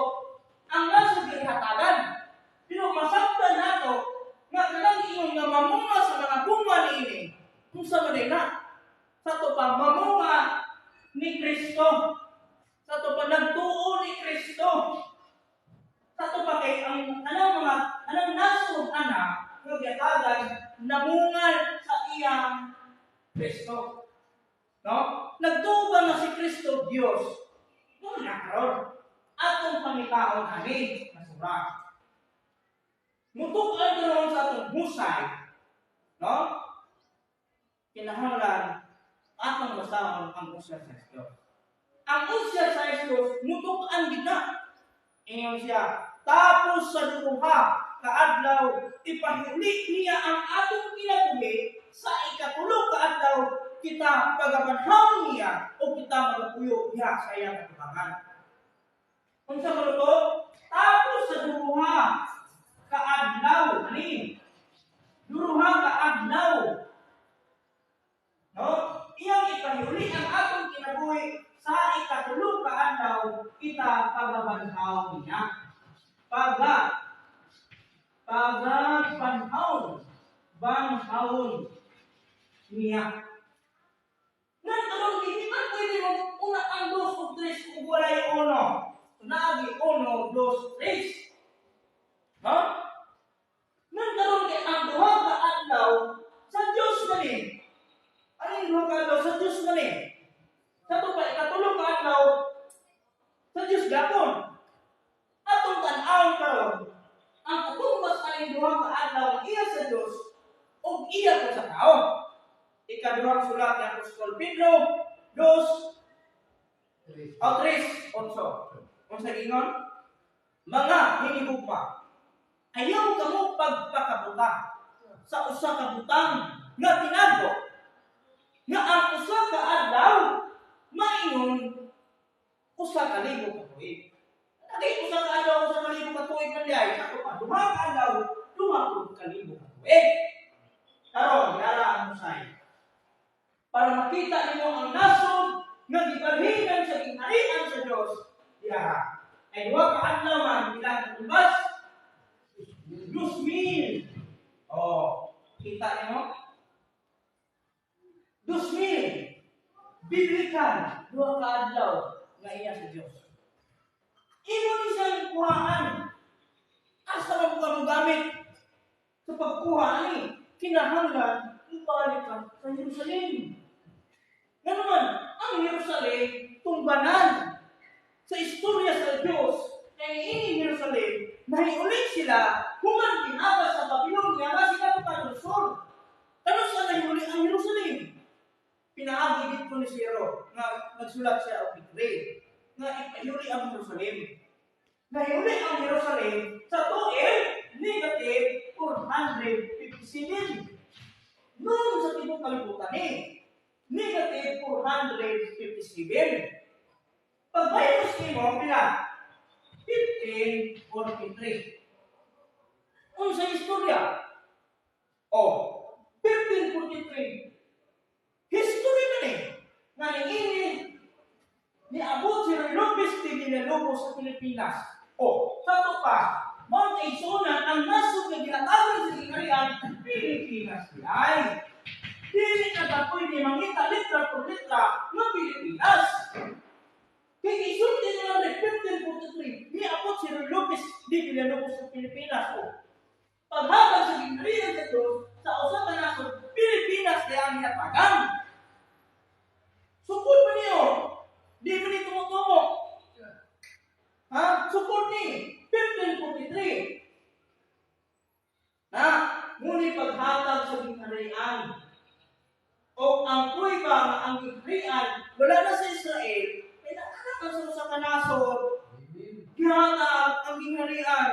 ang nasod gihatagan. Pero masabtan nato nga kanang ingon nga mamunga sa mga bunga niini. Unsa man na? Sa ato pa, mamunga ni Kristo. Sa ato pa, nagtuo ni Kristo. Sa ato pa, kay ang anang mga anang nasod ana nga gihatagan namunga sa iyang Kristo. No? Nagtuo ba nga si Kristo Dios? Mo na karon. Atong pangitaon ani nasura. Mutuk-an karon sa atong husay. No? Kinahanglan atong basahon ang usya sa Diyos. Ang usya sa Diyos mutuk-an gid na. Ingon siya, tapos sa duha ka adlaw ipahuli niya ang atong kinabuhi, sa ikatulo ka adlaw kita pagabanhaw niya o kita magapuyo diha sa iyang katubangan. Unsa man to? Tapos sa duha ka adlaw ani. Duha ka adlaw. No? Iyang ipahuli ang atong kinabuhi, sa ikatulo ka adlaw kita pagabanhaw niya. Pagabanhaw banhawon niya. Ngan karon hindi man pwede mag una ang dos ug tres ug walay uno. Naagi uno, dos, tres. Ha? Ngan karon kay ang duha ka adlaw sa Dios man ni. Ano yung duha ka adlaw sa Dios man ni? Sa ato pa, ikatulo ka adlaw sa Dios gapon. Atong tan-awon karon ang katumbas aning duha ka adlaw nga iya sa Dios ug iya ko sa tao. Ikaduhang sulat ni Apostol Pedro, 2 o 3, 8. Unsa giingon? "Mga hinigugma, ayaw kamo pagpakabuta sa usa ka butang nga tinago, nga ang usa ka adlaw maingon usa ka libo ka tuig." Lagi usa ka adlaw, usa ka libo ka tuig man diay, ako pa duha ka adlaw, 20,000 ka tuig. Karon, yara ang usay. Para makita nimo ang nasod nga gibalhinan sa gingharian sa Dios, diara. Ay duha ka adlaw man, ilang katumbas? 2,000. Oh, kita niyo? 2,000. Biblical, 2 ka adlaw nga iya sa Dios. Imo ni siyang kuhaan. Asa man ka mo gamit sa pagkuha ani? Kinahanglan mubalik ka sa Jerusalem. Ngano man, ang Jerusalem tumbanan sa istorya sa Diyos, kay ini Jerusalem, nahiulit sila human pinabas sa Babylonia nga sila panusor. Kano sa nahuli ang Jerusalem? Pinaagi dito ni Ciro nga nagsulat siya og decree nga ipahuli ang Jerusalem. Nahuli ang Jerusalem sa tuig negative 457. Noon sa tibuok kalibutan eh, negative 457. Pag minus nimo, pila? 1543. Unsa istorya? Oh, 1543. History man eh. Nga niini niabot si Ruy Lopez de Villalobos sa Pilipinas. Oh, sa to pa, mao igsuonan, ang nasod nga ginatagan sa gingharian, Pilipinas ay. Dili na ba pwede mangita litra por litra nga Pilipinas? Kay isulti nila ng 1543, niabot si Ruy Lopez de Villalobos sa Pilipinas. Oh, paghatag sa gingharian sa Diyos sa usa ka nasod, Pilipinas di ang ginatagan. Sukod man niyo. Di man ni tumutumo. Ha? Sukod ni 1543. Na, ngunit paghatag sa gingharian o ang prueba nga ang gingharian wala na sa Israel, kay naanak ang sa usa ka nasod, gihatag ang gingharian.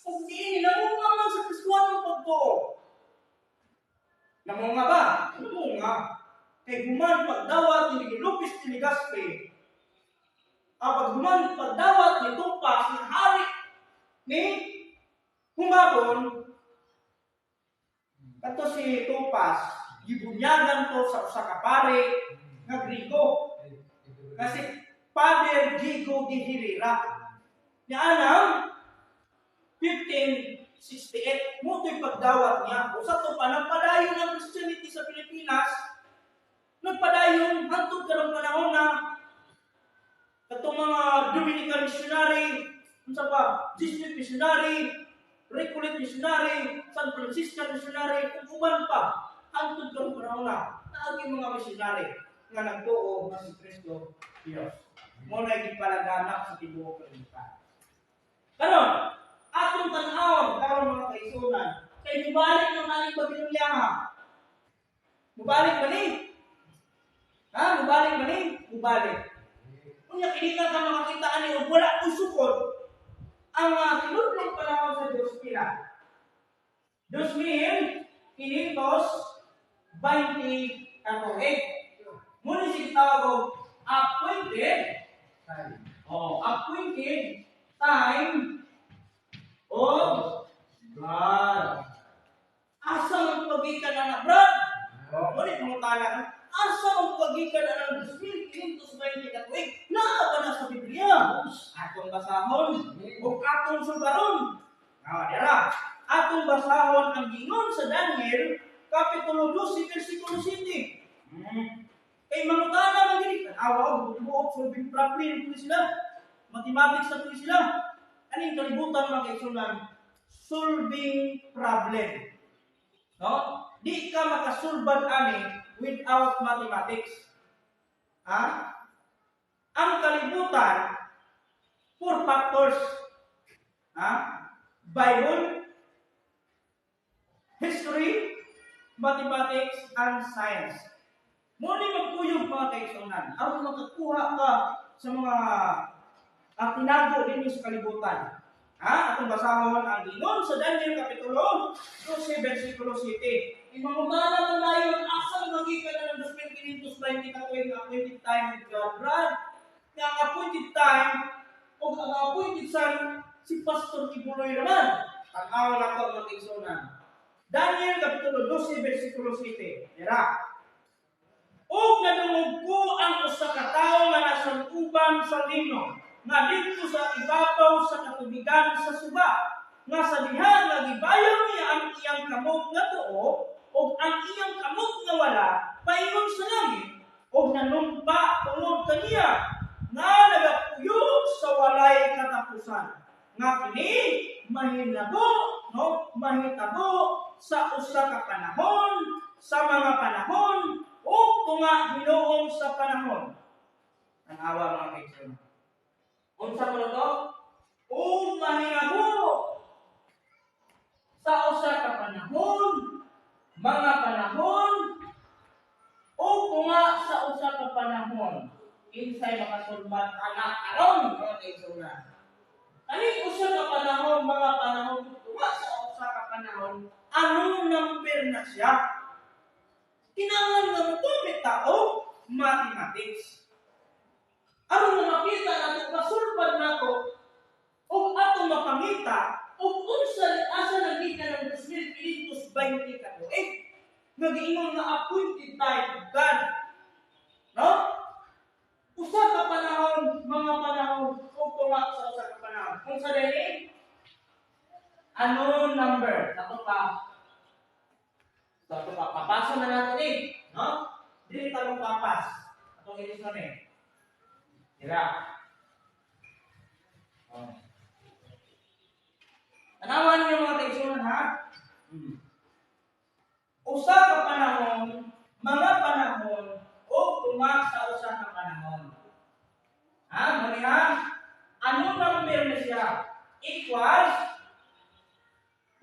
Ug diini namunga man sa Kristohanong pagtuo. Namunga ba? Namunga. Kay human pagdawat ni Lopez de Legazpi, ang paghuman pagdawat ni Tupas ng hari ni Humabon, kato si Tupas, gibunyagan to sa usa ka pare nga Grigo. Kasi Father Diego de Herrera. Niya anang 1568, mo to'y pagdawat niya. Usa to pa, nagpadayon ang Christianity sa Pilipinas, nagpadayon hantod karong panahon na katong mga Dominican missionary, unsa pa, Jesuit missionary, Recollect missionary, San Franciscan missionary, ug uban pa, hantod karong panahon na naagi mga missionary nga nagtuo nga si Kristo Diyos. Mo na gipalaganap sa tibuok kalibutan. Karon, atong tan-awon karon, mga kaigsuonan, kay mubalik ng aning Babylonia ha. Mubalik ba ni? Ha? Mubalik ba ni? Mubalik. Unya kini ka makakita ani og wala ko sukod ang tinudlong panahon sa Diyos pila? 2,520 ka tuig. Muna siya tawag og appointed, oh, appointed time of God. Asa man pagikan na, brad? Oh, muna pangutana. Asa man pagikan na ng 2,520 ka tuig? Naa ba na sa Biblia? Atong basahon o atong sulbaron. Ah, dira. Atong basahon ang gingon sa Daniel kapitulo 12 versikulo 7. Kay mangutana man gini, awa og buot solving problem pud sila. Mathematics na pud sila. Aning kalibutan, mga kaigsuonan, solving problem. No? Di ka makasulbad ani without mathematics. Ha? Ang kalibutan, four factors. Ha? Bible, history, mathematics, and science. Muni magkuyog, mga kaigsuonan, aron makakuha ka sa mga tinago dinhi sa kalibutan. Ha? Atong basahon ang gingon sa Daniel kapitulo 12 versikulo 7. Imangutana man dayon, asa magikan na ng 2,520 ka tuig nga appointed time with God, brad? Nga ang appointed time o ang appointed son si Pastor Kibuloy naman. Tan-aw lang ko, mga kaigsuonan. Daniel kapitulo 12 versikulo 7. Dira. "Ug nadungog ko ang usa ka tawo nga nasan-uban sa lino nga didto sa ibabaw sa katubigan sa suba." nga sa diha nga gibayaw niya ang iyang kamot nga tuo ug ang iyang kamot nga wala paingon sa langit ug nanumpa tungod kaniya nga nagapuyo sa walay katapusan, nga kini mahinabo, no, mahitabo sa usa ka panahon, sa mga panahon, ug tunga hinuon sa panahon. Tanawa, mga kaigsoon. Unsa ko na to? Ug mahinabo sa usa ka panahon, mga panahon, o tunga sa usa ka panahon. Kinsay makasulbat ana karon, mga kaigsuonan? Kani usa ka panahon, mga panahon, tunga sa usa ka panahon, anong number na siya? Kinahanglan nga mogamit ta og mathematics. Aron nga makita nato, masulbad nato ug atong mapangita ug unsa asa nagikan ang 2520 ka tuig nga giingon nga appointed time of God. No? Usa ka panahon, mga panahon, ug tunga sa usa ka panahon. Kung sa dili ano number? Ato pa. Ato pa, papasa na nato ni, No? Dili ta mo papas. Atong ilis na ni. Dira. Oh. Tanawan niyo, mga kaigsuonan, ha. Usa ka panahon, mga panahon, o tunga sa usa ka panahon. Ha, muni ha? Ano number na siya? Equals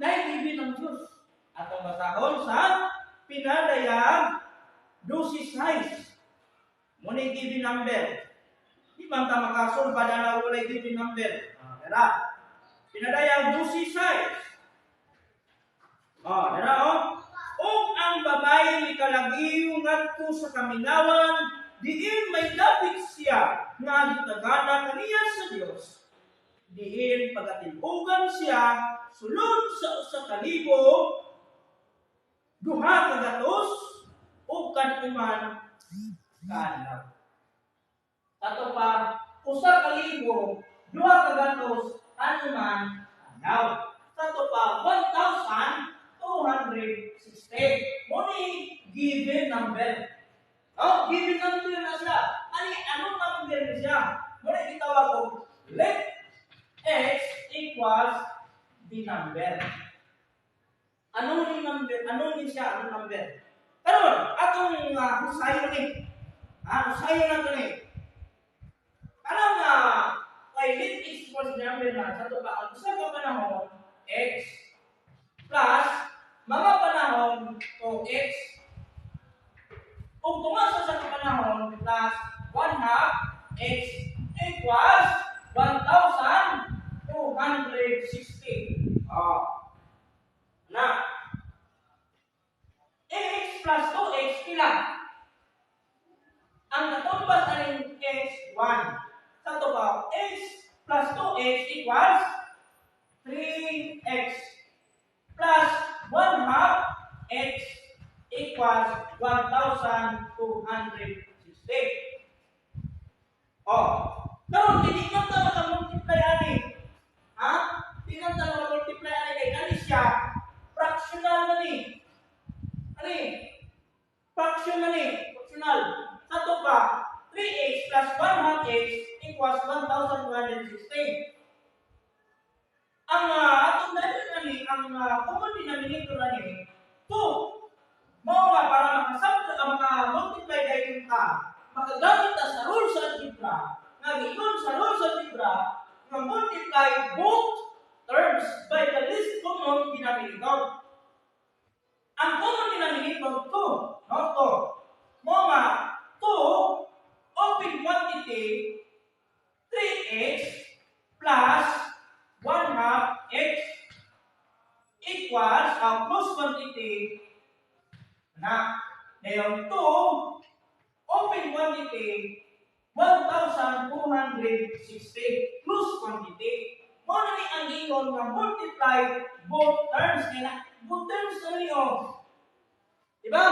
Naibibig ng Diyos. Atong basahon sa Pinadayag 12:6. Muni given number. Di man ta makasulbad na walay given number. Ah, dara. Pinadayag 12:6. Oh, dara oh. Ug ang babae mikalagiw ngadto sa kamingawan, diin may dapit siya nga gitagana kaniya sa Dios. Diin pagatil-ogan siya sulod sa 1240 kaadlaw. Ato pa, 1240 adlaw. Ato pa, 1,260. Muni given number. Oh, given number na siya. Ani anong number na siya? Muni gitawag og let x equals the number. Ano ni number? Ano ni siya? Anong number? Karon, atong husayon ni. Ah, husayon na to ni. Karang kay let x equals the number na sa to pa ang usa ka panahon x plus mga panahon 2x ug tunga sa usa ka panahon plus 1 half x equals 1,260. Oh. Na. X plus 2x pila? Ang katumbas aning x, 1. Sa to pa, x plus 2x equals 3x plus 1 half x equals 1,260. Oh, karon dili man ta maka-multiply ani. Ha? Di man ta maka-multiply ani kay kani siya fractional na ni. Ani? Fraction na ni, fractional. Sa to pa, 3x plus 1 half x equals 1,260. Ang atong dali ani, ang common denominator ani 2. Mao nga para makasabot ka, maka-multiply dayon ka, makagamit ta sa rule sa algebra, nga giingon sa rule sa algebra nga multiply both terms by the least common denominator. Ang common denominator 2, no, 2. Mao nga 2 open quantity 3x plus 1 half x equals ang close quantity na ngayon 2 open quantity 1,260 close quantity. Mao na ni ang giingon nga multiply both terms nila, both terms na ni oh. Diba?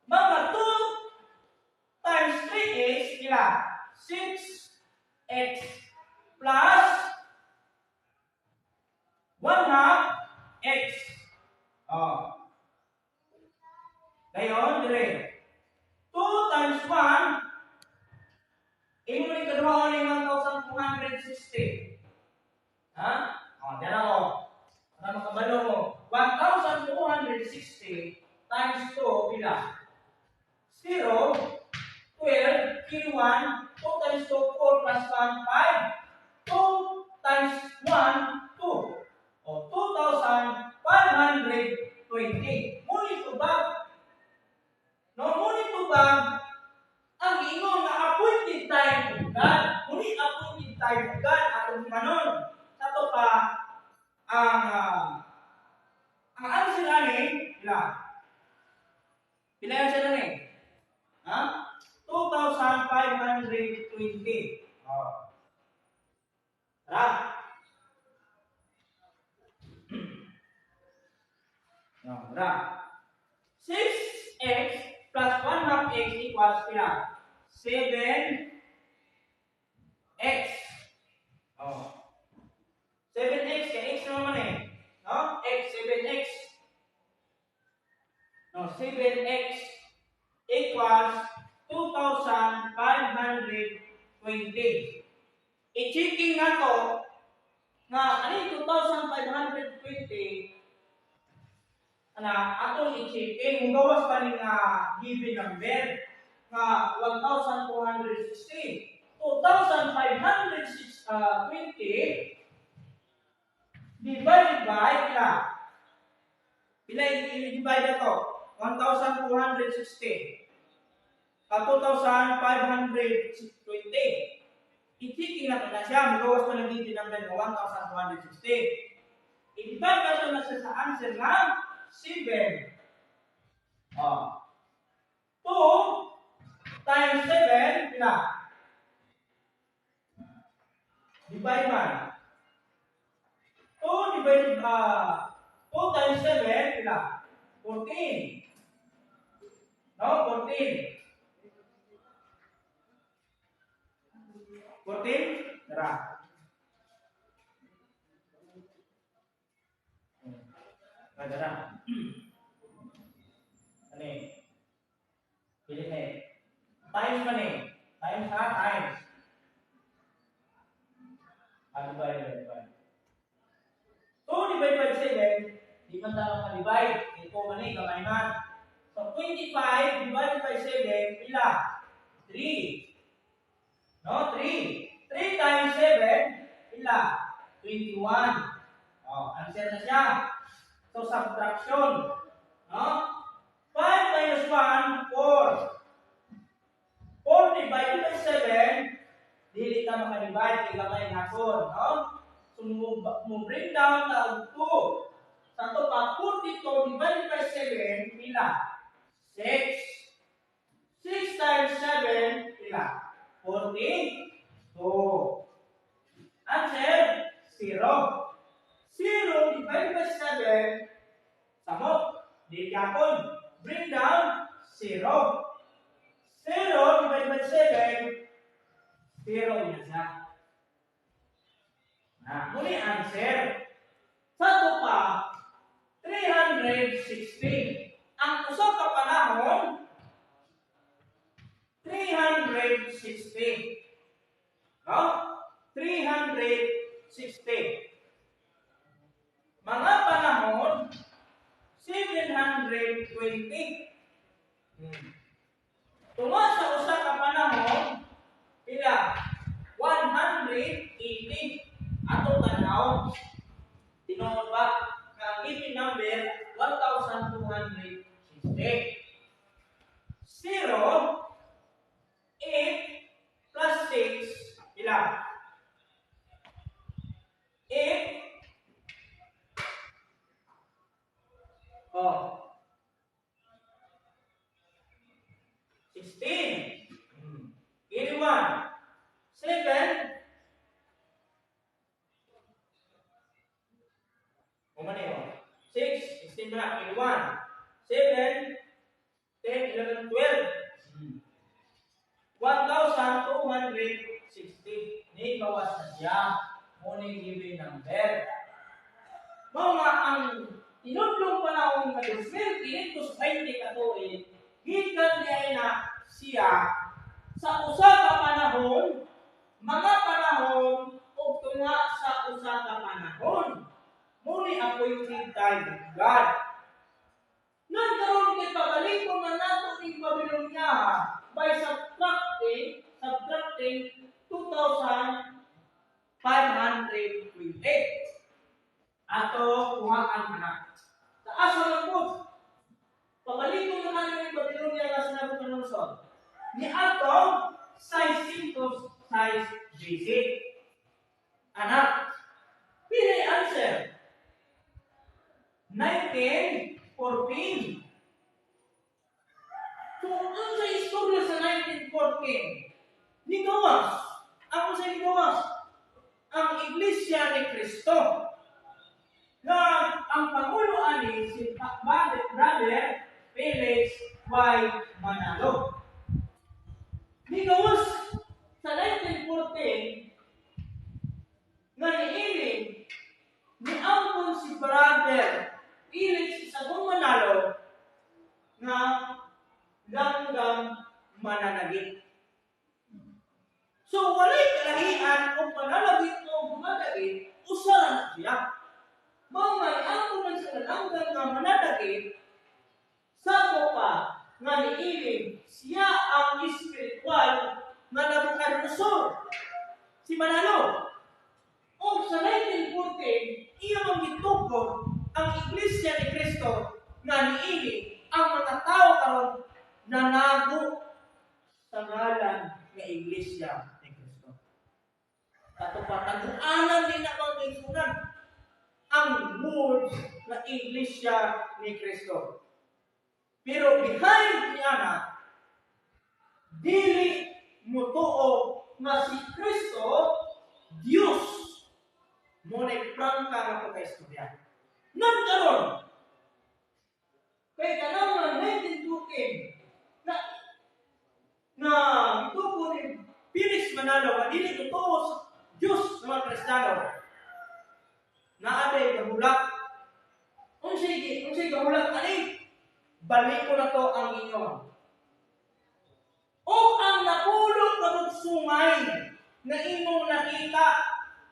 Mga 2 times 3x pila? 6x plus 1 half x. Oh. Dayon, dire. 2 times 1, imo ni kaduhaon ni 1,260. Ha? Oh, dara ko. Para makabalo mo. 1,260 times 2, pila? 0, 12, carry 1, 2 times 2, 4 plus 1, 5. 2 times 1, 2. O, 2,520. Mao ni tubag? No, mao ni tubag ang ingon nga appointed time of God. Mao ni appointed time of God atong manon. Sa to pa ang answer ani pila? Pila ang answer ani? Ha? 2,520. Oh. Tara. No, tara. 6x plus 1 half x equals pila? 7x. Oh. 7x, kay x naman eh. No? X, 7x. No, 7x equals 2,520. I-checking na to nga ano yung 2,520 ana atong i-checking mugawas pa ni nga given number nga 1,260. 2,520 divided by pila? Pila i-divide na to? 1,260. 2,520. I-checking na to na siya. Magawas pa ng given number nga 1,260. I-divide na ito na siya sa answer nga 7. Oh. 2 times 7, pila? Divide man. 2 divided 2 times 7, pila? 14. No, 14. 14? Tara. Tara. Ano eh? Pili na eh. Times man eh. Times ha? Times. Divide, divide. 2 divided by 7, di man tayo ma-divide. Ito man eh, gamay man. So, 25 divided by 7, pila? 3. No? 3. 3 times 7, pila? 21. Oh, answer na siya. So, subtraction. No? 5 minus 1, 4. 4 divided by 7, dili ta maka-divide, kay gamay hapon. No? So, mo bring down ta og 2. Sa to pa, 42 divided by 7, pila? 6. 6 times 7, pila? 42. Answer, 0. 0 divided by 7, samok, di yapon. Bring down, 0. 0 divided by 7, 0 yan siya. Na, mao ni answer. Sa to pa, 360. Ang usa ka panahon, 360. No? 360. Mga panahon, 720. Tunga sa usa ka panahon, pila? 180. Atong tan-awon. Tinuod ba nga ang given number 1,260? 0, 8 plus 6, pila? 8. Oh. 16. 81. 7. Kung ano yun? 6, 16 ba na? 81. 7, 10, 11, 12. 1,260. Ni bawas na siya. Mao ni given number. Mao nga ang tinudlong panahon nga 2520 ka tuig, gikan diay na siya sa usa ka panahon, mga panahon, ug tunga sa usa ka panahon. Mao ni appointed time of God. Nagkaroon kay pabalikon na nato ning Babylonia by subtracting 2,520. Ato kuhaan na. Taas man po. Pabalikon na nato ning Babylonia nga sa Nabucodonosor. Ni atong 606 BC. Anak, pili answer. 1914. So, ang sa istorya sa 1914, nigawas, ang sa nigawas, ang Iglesia ni Cristo, na ang pangulo ani si Brother Felix Y. Manalo. Nigawas sa 1914 nga niiling niampon si Brother Felix Isagong Manalo nga langgam mananagit. So walay kalahian o manalagit o manalagit, usa ra na siya. Mao may ampon man sa langgam nga manalagit, sa pa nga niiling siya ang espiritual nga Nabucodonosor, si Manalo. O sa 1914, iya mang gitukod ang Iglesia ni Cristo nga niini ang mga tao karon nanago sa ngalan nga Iglesia ni Cristo. Kato pa, taguanan din na mga kaigsuonan ang words na Iglesia ni Cristo. Pero behind ni ana, dili mutuo nga si Kristo Diyos. Mao na prangka nga pagkaistorya. Nagkaroon, kay kanang mga 1914 na na ituko ni Felix Manalo nga dili totoo sa Diyos ng mga Kristiyano, naa day gahulak. Unsay gahulak ani? Balik ko na to ang inyo. O ang napulo ka sungay na imong nakita.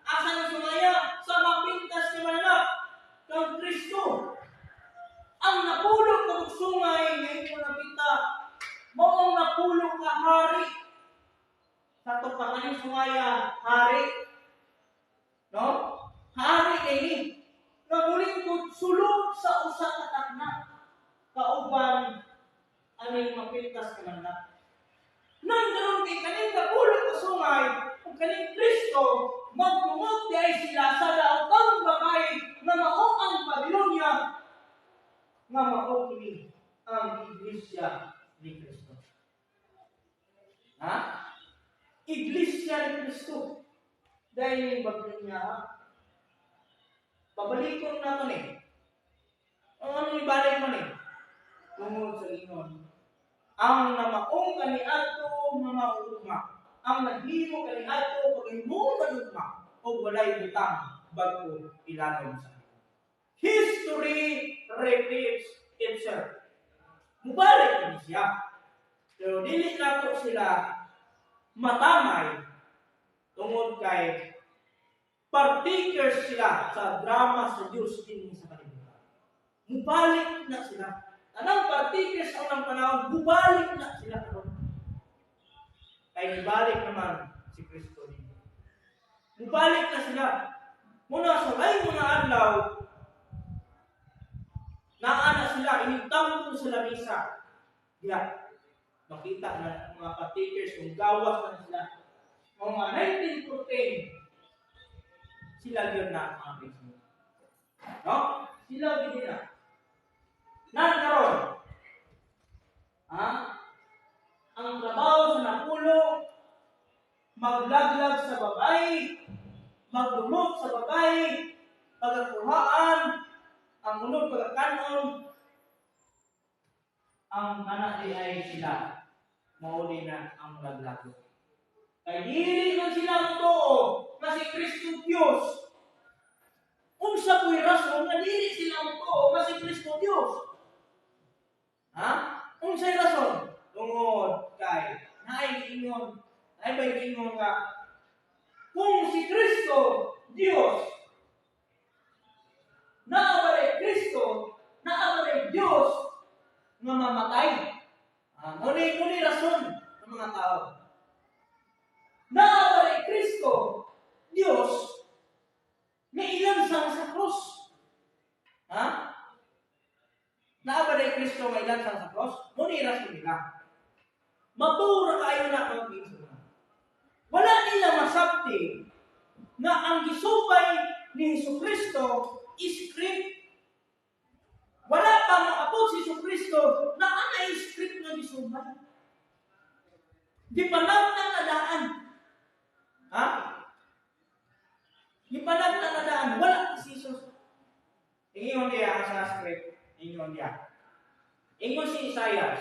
Asa ng sungaya? Sa mapintas ni mananap kang Kristo. Ang napulo ka sungay nga imong nakita, mao ang napulo ka hari. Sa to pa kaning sungaya, hari. No? Hari kay ni. Nga mulingkod sulod sa usa ka takna kauban aning mapintas ka mananap. Nang karon kay kaning napulo ka sungay ug kaning Kristo magtungod di ay sila sa daotang babae nga mao ang Babylonia, nga mao kini ang Iglesia ni Kristo. Ha? Iglesia ni Kristo. Dahil yung Babylonia, ha? Pabalikon na to ni. Ang anong ibalik man eh? Tungod sa ingon. Ang namaong kaniadto mga ugma, ang naghimo kaniadto pag-imong manugma, o walay butang bago ilanom sa History repeats itself. Mubalik ni siya. Pero dili nato sila matamay tungod kay partakers sila sa drama sa Diyos dinhi sa kalibutan. Mubalik na sila. Tanang partakers sa unang panahon, mubalik na sila karon. Kay mubalik naman si Kristo dito. Mubalik na sila. Muna sa laing mga adlaw, naa na sila, initampong sa lamisa. Diya, makita na ang mga partakers kung gawas na sila. Mga 1914, sila yun na ang mismo. No? Sila yun na. Nagkaroon, ha? Ang trabaho sa napulo, maglaglag sa babae, magdumot sa babae, pagkakuhaan, ang unod pagkakanon, ang kana di ay sila, mauli na ang laglago. Kay dili man sila totoo na si Kristo Diyos. Unsa po'y rason nga dili sila motuo nga si Kristo Dios? Ha? Unsay rason? Tungod kay naay giingon, naay bay giingon nga kung si Kristo Dios, naa ba Kristo, naa ba Dios nga mamatay? Ah, mao ni rason ng mga tao. Naa ba Kristo Dios nga ilansang sa krus? Ha? Naa ba Kristo nga ilansang sa krus? Mao ni rason nila. Matuo ra kaayo na, mga kaigsuonan. Wala nila masabti nga ang gisupay ni Hesus Kristo script. Wala pa moabot si Hesus Kristo na anay script nga gisupay. Gipanagna na daan. Ha? Gipanagna na daan. Wala si Jesus. Ingon niya sa script. Ingon niya. Ingon si Isaias.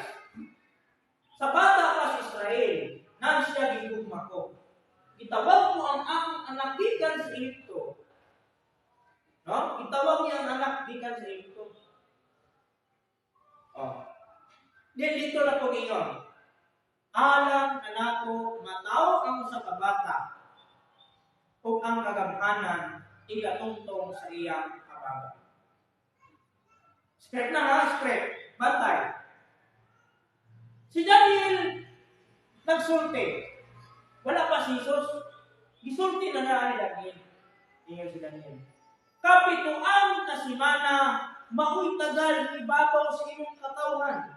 Sa bata pa si Israel, nang siya gigugma ko. Gitawag ko ang akong anak gikan sa Ehipto. No? Gitawag niya ang anak gikan sa Ehipto. Oh. Then dito na po ingon. Alang kanako matawo ang usa ka bata ug ang kagamhanan igatungtong sa iyang kabaga. Script na ha, script. Bantay. Si Daniel nagsulti. Wala pa si Jesus. Gisulti na na ni Daniel. Ingon si Daniel. Kapituan ka semana maoy tagal ibabaw sa imong katawhan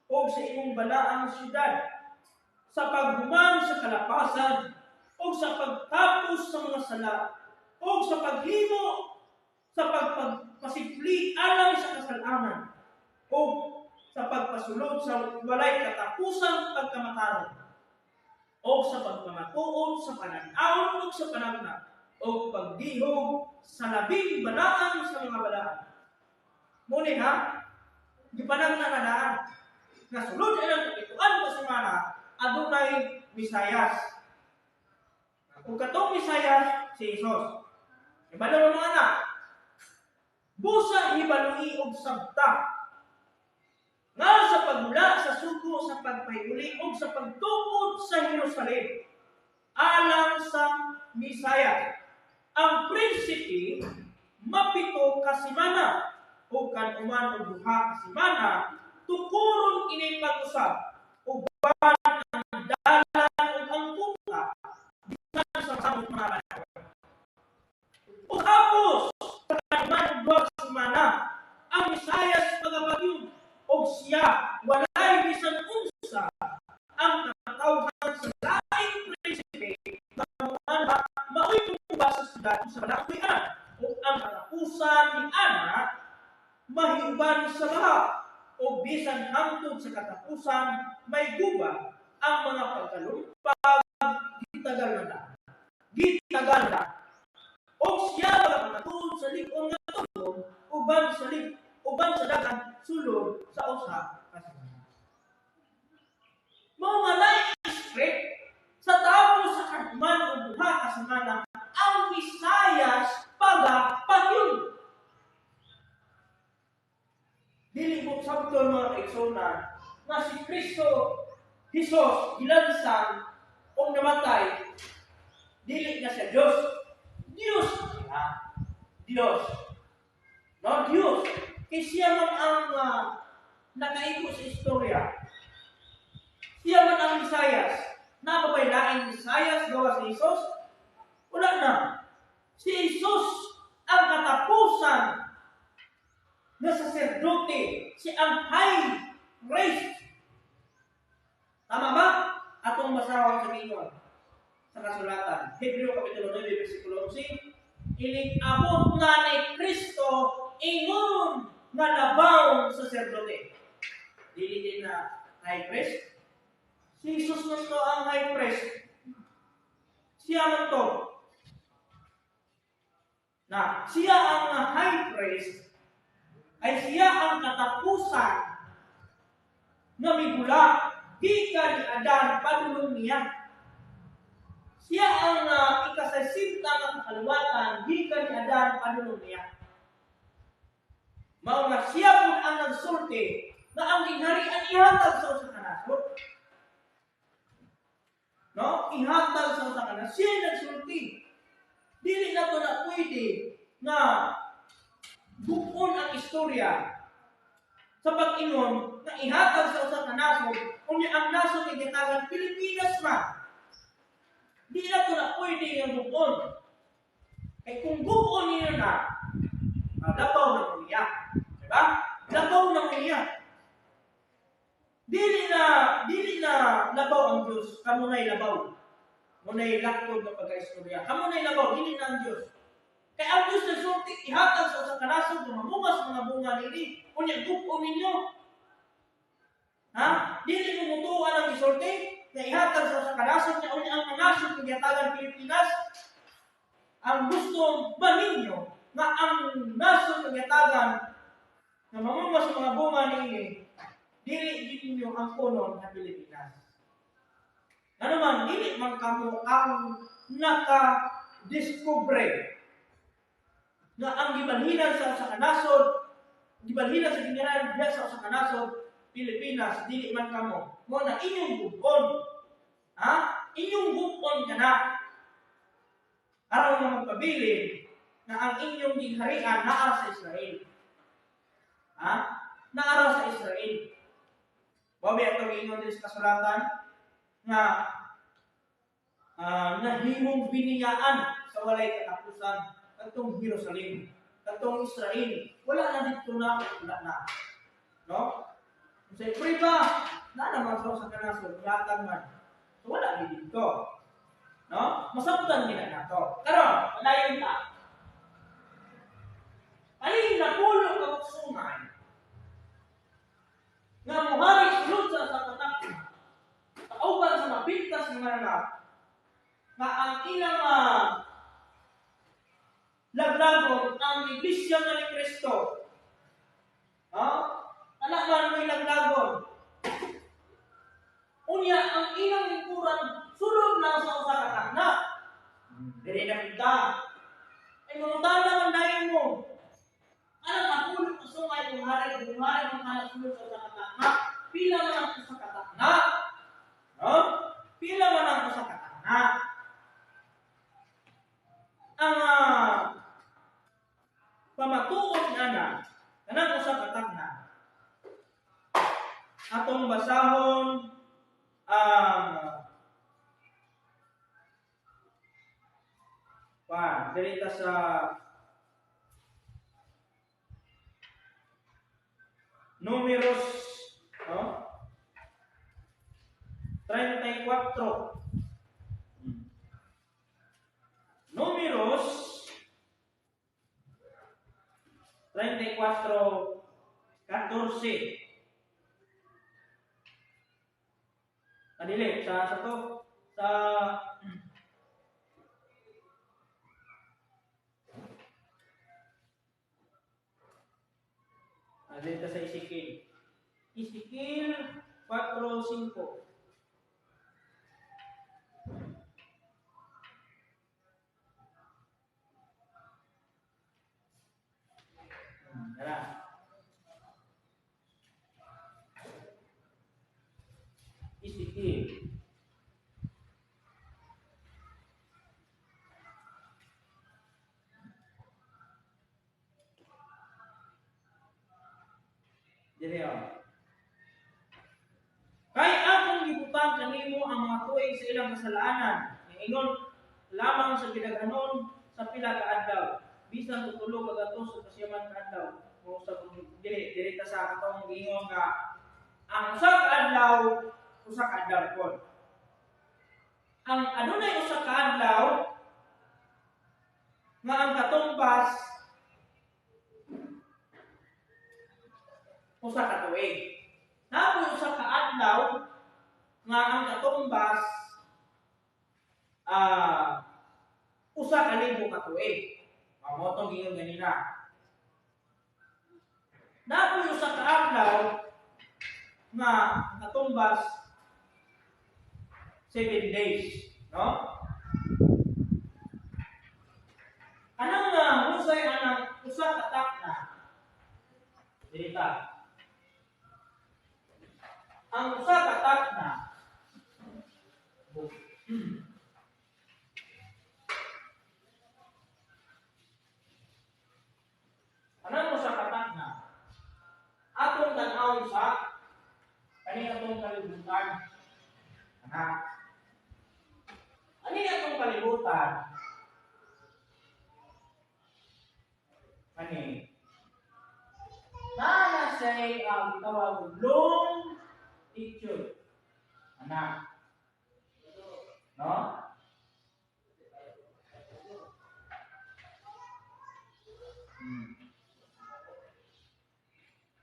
o sa imong balaang syudad sa paghuman sa kalapasan o sa pagtapos sa mga sala o sa paghimo sa pagpasipli alang sa kasalanan o sa pagpasulod sa walay katapusang pagkamatarong o sa pagpamatuod sa panan-awon o sa panagna o pagdihog sa labing balaan sa mga balaan. Mao ni ha, gipanagna na daan. Nga sulod ang kapituan ka semana, adunay Misayas. Kung katong Misayas, si Jesus. Ibalo mo mga anak, busa hibalui og sabta nga sa pagmula sa sugo sa pagpahiguli og sa pagtukod sa Jerusalem alang sa Misayas. Ang prinsipe mapito ka semana o kanuman og duha ka semana, tukuron ini pag-usab uban ang dalan ug ang kuta bisan sa samot mga panahon. Ug hapos sa kanuman og duha ka semana, ang Misayas magapatyon og siya walay bisan unsa ang katawhan sa laing prinsipe nga moanha mao'y tumuba sa syudad sa balaang ug ang katapusan ni ana mahiuban sa baha o bisan hangtod sa katapusan may guba ang mga pagkalumpag gitagal na na gitagal na o siya magapamatuod sa lig-on nga tul-on uban sa dagan sulod sa usa ka semana. Mao nga naay script sa tapos sa kanuman og duha ka semana ang Misayas pagapatyon. Dili mo sabton, mga kaigsuonan, nga si Kristo Jesus gilansang og namatay, dili na siya Dios. Dios siya. Dios. No, Dios. Kay siya man ang nakaigo sa istorya. Siya man ang Mesayas. Naa pa ba'y laing Mesayas gawas si Jesus? Wala na. Si Jesus ang katapusan na saserdote, si ang high priest. Tama ba? Atong basahon sa ingon sa kasulatan. Hebreo Kapitulo 9, versikulo 11. Inig abot na ni Kristo ingon nga labaw saserdote. Dili din na high priest. Si Jesus man to ang high priest. Siya man to. Na siya ang high priest ay siya ang katapusan nga migula gikan ni Adan padulong niya. Siya ang ikasasinta nga kakaliwatan gikan ni Adan padulong niya. Mao nga siya pud ang nagsulti nga ang gingharian ihatag sa usa ka nasod. No? Ihatag sa usa ka nasod. Siya nagsulti. Dili na to na pwede nga bukon ang istorya sa pag-ingon nga ihatag sa usa ka nasod unya ang nasod ni gitagan Pilipinas man. Di na to na pwede nga bukon. Kay kung bukon niyo na, labaw na mo niya. Diba? Labaw na mo niya. Dili na labaw ang Diyos, kamo na'y labaw. Muna'y laktod na pagka-istorya. Kamo na'y labaw, dili na ang Diyos. Kaya ang Diyos na sulti, ihatag sa usa ka nasod, mamunga sa mga bunga nini, unya gupon ninyo. Ha? Dili mo mutuan ang isulti, na ihatag sa usa ka nasod, niya unya ang nasod ng gihatagan Pilipinas. Ang gusto ba ninyo nga ang nasod ng gihatagan na mamunga sa mga bunga nini, dili ninyo ang punon na Pilipinas. Ano man, dili man kamo ang naka-discover na ang gibalhinan sa usa ka nasod, gibalhinan sa gingharian diha sa usa ka nasod, Pilipinas, dili man kamo. Mo na inyong gupon. Ha? Inyong gupon kana. Aron nga magpabilin na ang inyong gingharian naa sa Israel. Ha? Naa sa Israel. Bawi atong ingon diri sa kasulatan nga nahimong biniyaan sa walay katapusan katong Jerusalem, katong Israel, wala na dito na, wala na. No? Sa priba, na naman sa kanasod, latang man. So wala gid dito. No? Masabtan gid na nato. Karon, padayon ta. Alin na pulo ka sungay nga mohari sulod sa katakna kauban sa mapintas nga mananap nga ang ilang laglagon ang iglesia nga ni Kristo. Ha? Ala man may laglagon. Unya ang ilang lingkuran sulod lang sa usa ka takna. Dili na kita. Ay mangutana man dayon mo. Alam napulot ang sungay kung hari man kana sulod sa usa ka takna. Pila man ang usa ka takna? No? Pila man ang usa ka takna? Ang pamatuod nga na kanang usa ka takna atong basahon ang diri ta sa Números, no? 34. Números 34:14. Adili sa to sa adili ta sa Ezekiel. Ezekiel 4:5. Tara. Ezekiel. Dili oh. Kay akong gibutang kanimo ang mga tuig sa ilang kasalanan, ingon lamang sa gidaghanon sa pila ka adlaw, bisan tutulo ka gatos sa kasiyaman ka adlaw. Mo sa dili dili ta sa katong giingon nga ang usa ka adlaw, usa ka adlaw kon. Ang adunay usa ka adlaw nga ang katumbas usa ka tuig. Napoy usa ka adlaw nga ang katumbas usa ka libo ka tuig. Mao tong giingon ganina. Napoy usa ka adlaw nga ang katumbas 7 days, no? Diri ta. Ang usa ka takna Anong usa ka takna? Atong tan-awon sa kani atong kalibutan. Ana. Ani atong kalibutan? Ani. Naa siya'y ang gitawag og longitude. Ana. No?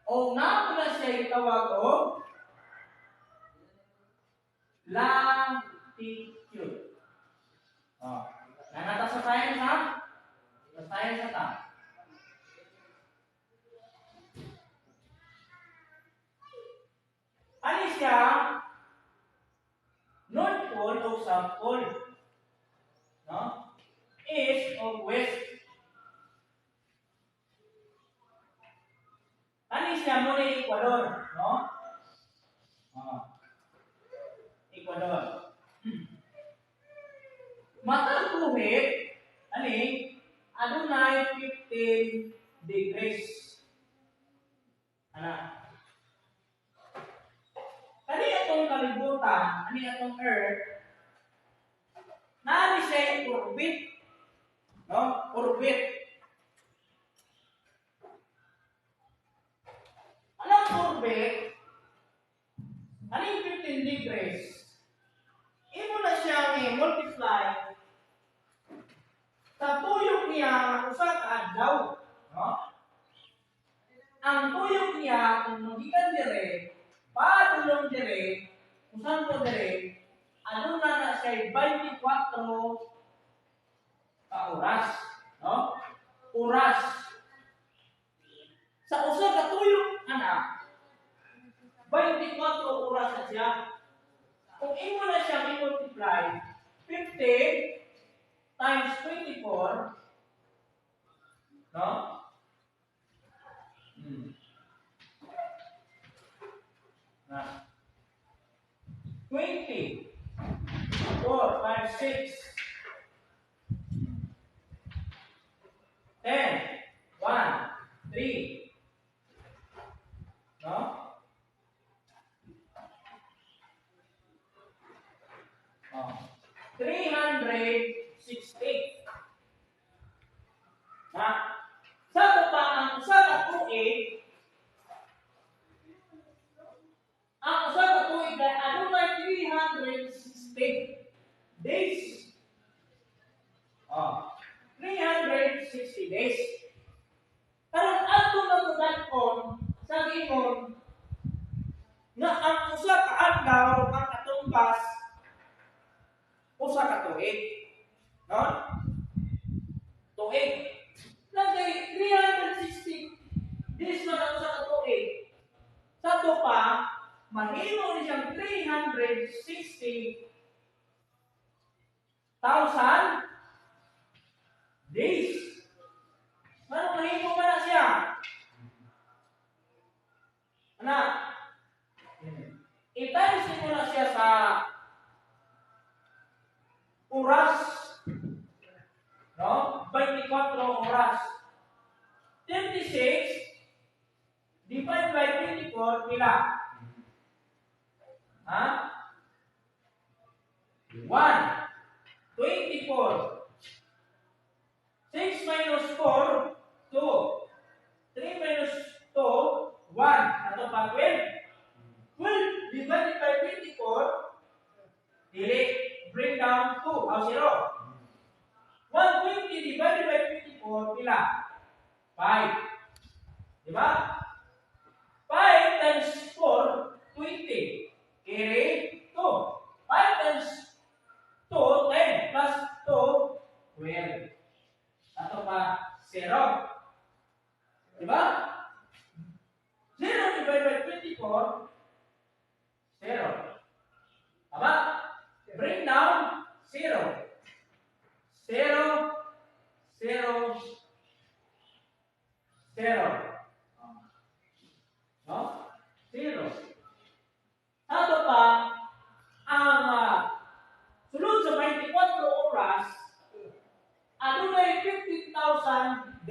O naa na siya gitawag og latitude. Oh. Nanata sa science, ha? Sa science ta. Ani siya? North Pole o South Pole. No? East o West. Ani siya mo ni Ecuador, no? Oh. Ecuador. Matag buhit, ani adunay 15 degrees. Ana. Kani atong kalibutan, ani atong Earth, naa siya orbit. No? Orbit. Anong orbit? Aning 15 degrees? Imo na siyang i-multiply sa tuyok niya nga usa ka adlaw, no? Ang tuyok niya kung magikan dire, padulong dire, usan ko dire, aduna na siya 24 ka oras, no? Oras. Sa usa ka tuyok ana, 24 oras na siya. Kung imo na siyang i-multiply, 15 times 24, no? Na. 20, 4, 5, 6, 10, 1, 3, no? Oh. 360. Na, sa pa ang usa ka tuig, ang usa ka tuig ay adunay 360 days. Oh, 360 days. Karon adto na mudan-on sa giingon nga ang usa ka adlaw ang katumbas usa ka tuig. No? Tuig. Lagay 360 days na ang usa ka tuig. Sa to pa, mahimo ni siyang 360,000 days. Ano mahimo ba na siya? Anak, i-times mo na siya sa oras, no? 24 oras. 36 divided by 24, pila? Ha? 1. 24. 6 minus 4, 2. 3 minus 2, 1. Ato pa, 12. 12 divided by 24, dili, bring down 2, o 0. 120 divided by 24, pila? 5. Diba? 5 times 4, 20. Carry 2. 5 times 2, 10. Plus 2, 12. Ato pa, 0. Diba? 0 divided by 24, 0. Tama? Bring down 0. 0, 0, 0.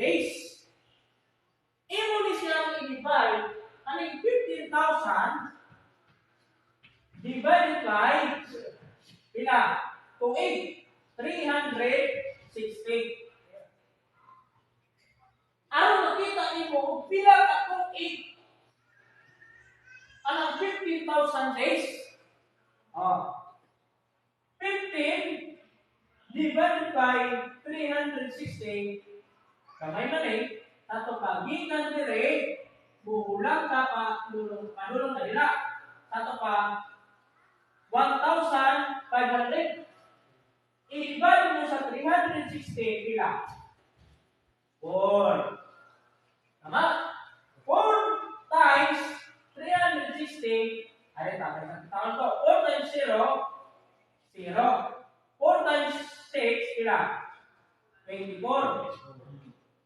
Days. Imo ni siyang i-divide aning 15,000 divided by pila? 2, 360. Aron makita nimo kung pila ka tuig anang 15,000 days. Oh. 15 divided by 360, kamay man eh, ato pa gikan dire, buhulang ka pa dulong, padulong ka dira. Ato pa 1,500. I-divide mo sa 360, pila? 4. Tama? 4 times 360, ay, tama sa taon to. 4 times 0, 0. 4 times 6, pila? 24.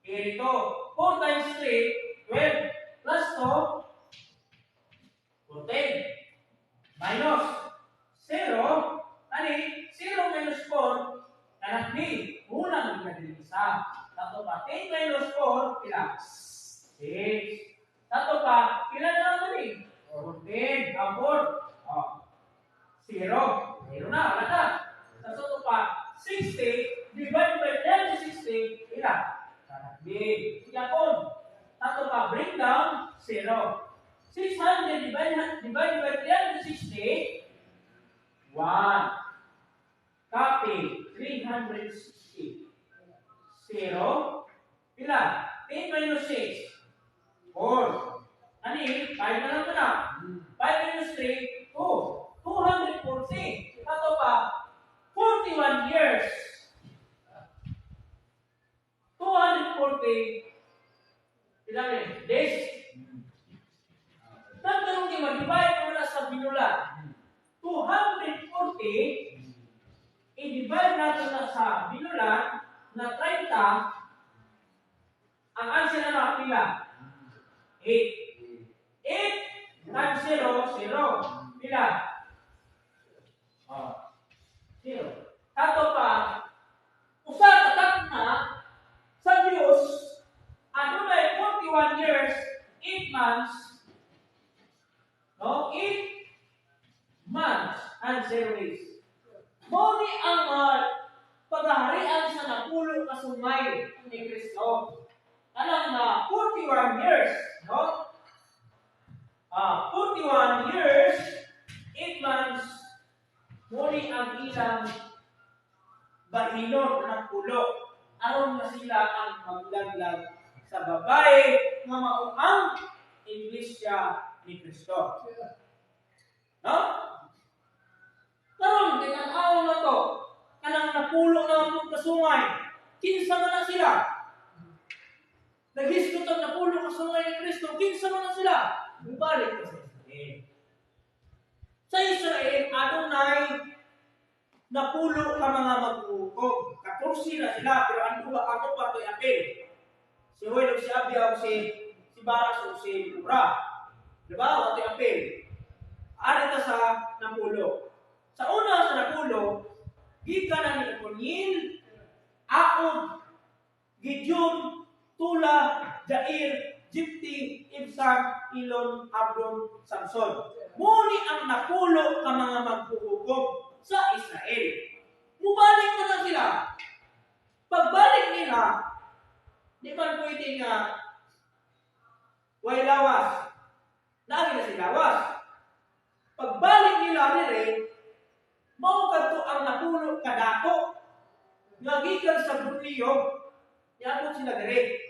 Ito, 4 times 3, 12. Plus 2, 14. Minus 0, ani, 0 minus 4, kanak ni, kulang ka din isa. Tato pa, 10 minus 4, pila? 6. Tato pa, pila na lang ni? 14. Ang 4. Oh. 0. 0 na, wala na. Tato pa, 60 divided by 10 60, pila? Kanak B. Yapon. Tato pa, bring down, 0. 600 divided by 360, 1. Copy, 360. 0. Pila? 10 minus 6. 4. Ani, 5 na lang na. 5 minus 3, 2. 240. Ato pa, 41 years. 240 ilan eh? Days. Nagkaroon ni ma-divide mo na sa binula. 240, i-divide natin na sa binula na 30, ang answer na na pila? 8. 8 times 0, 0. Pila? Oh. 0. Tato pa, usa ka na sa Diyos, adunay 41 years, 8 months, no? 8 months and 0 days. Mao ni ang paghaharian sa napulo ka sungay ni Kristo. Alam na 41 years, no? 41 years, 8 months, mao ni ang ilang bahinon ng pulo aron na sila ang maglaglag sa babae nga mao ang Iglesia ni Kristo. No? Karon tinanaw na to kanang napulo na ang kasungay. Kinsa man na sila? Naghisgot ang napulo kasungay ni Kristo, kinsa man na sila? Mubalik ka sa Israel. Sa Israel, adunay napulo ka mga maghuhukom. 14 na sila, pero ang duha ako pa to'y apil. Si Joel ug si Abia ug si Baras ug si Ura. Diba? Wa to'y apil. Ari ta sa napulo. Sa una sa napulo, gikan na ni Econiel, Aod, Gideon, Tula, Jair, Jipti, Ibsam, Elon, Abdon, Samson. Muni ang napulo ka mga maghuhukom sa Israel. Mubalik na na sila. Pagbalik nila, di man pwede nga way lawas. Naagi na si lawas. Pagbalik nila dire, mao kadto ang napulo ka dato nga gikan sa Brunlio, niabot sila dire.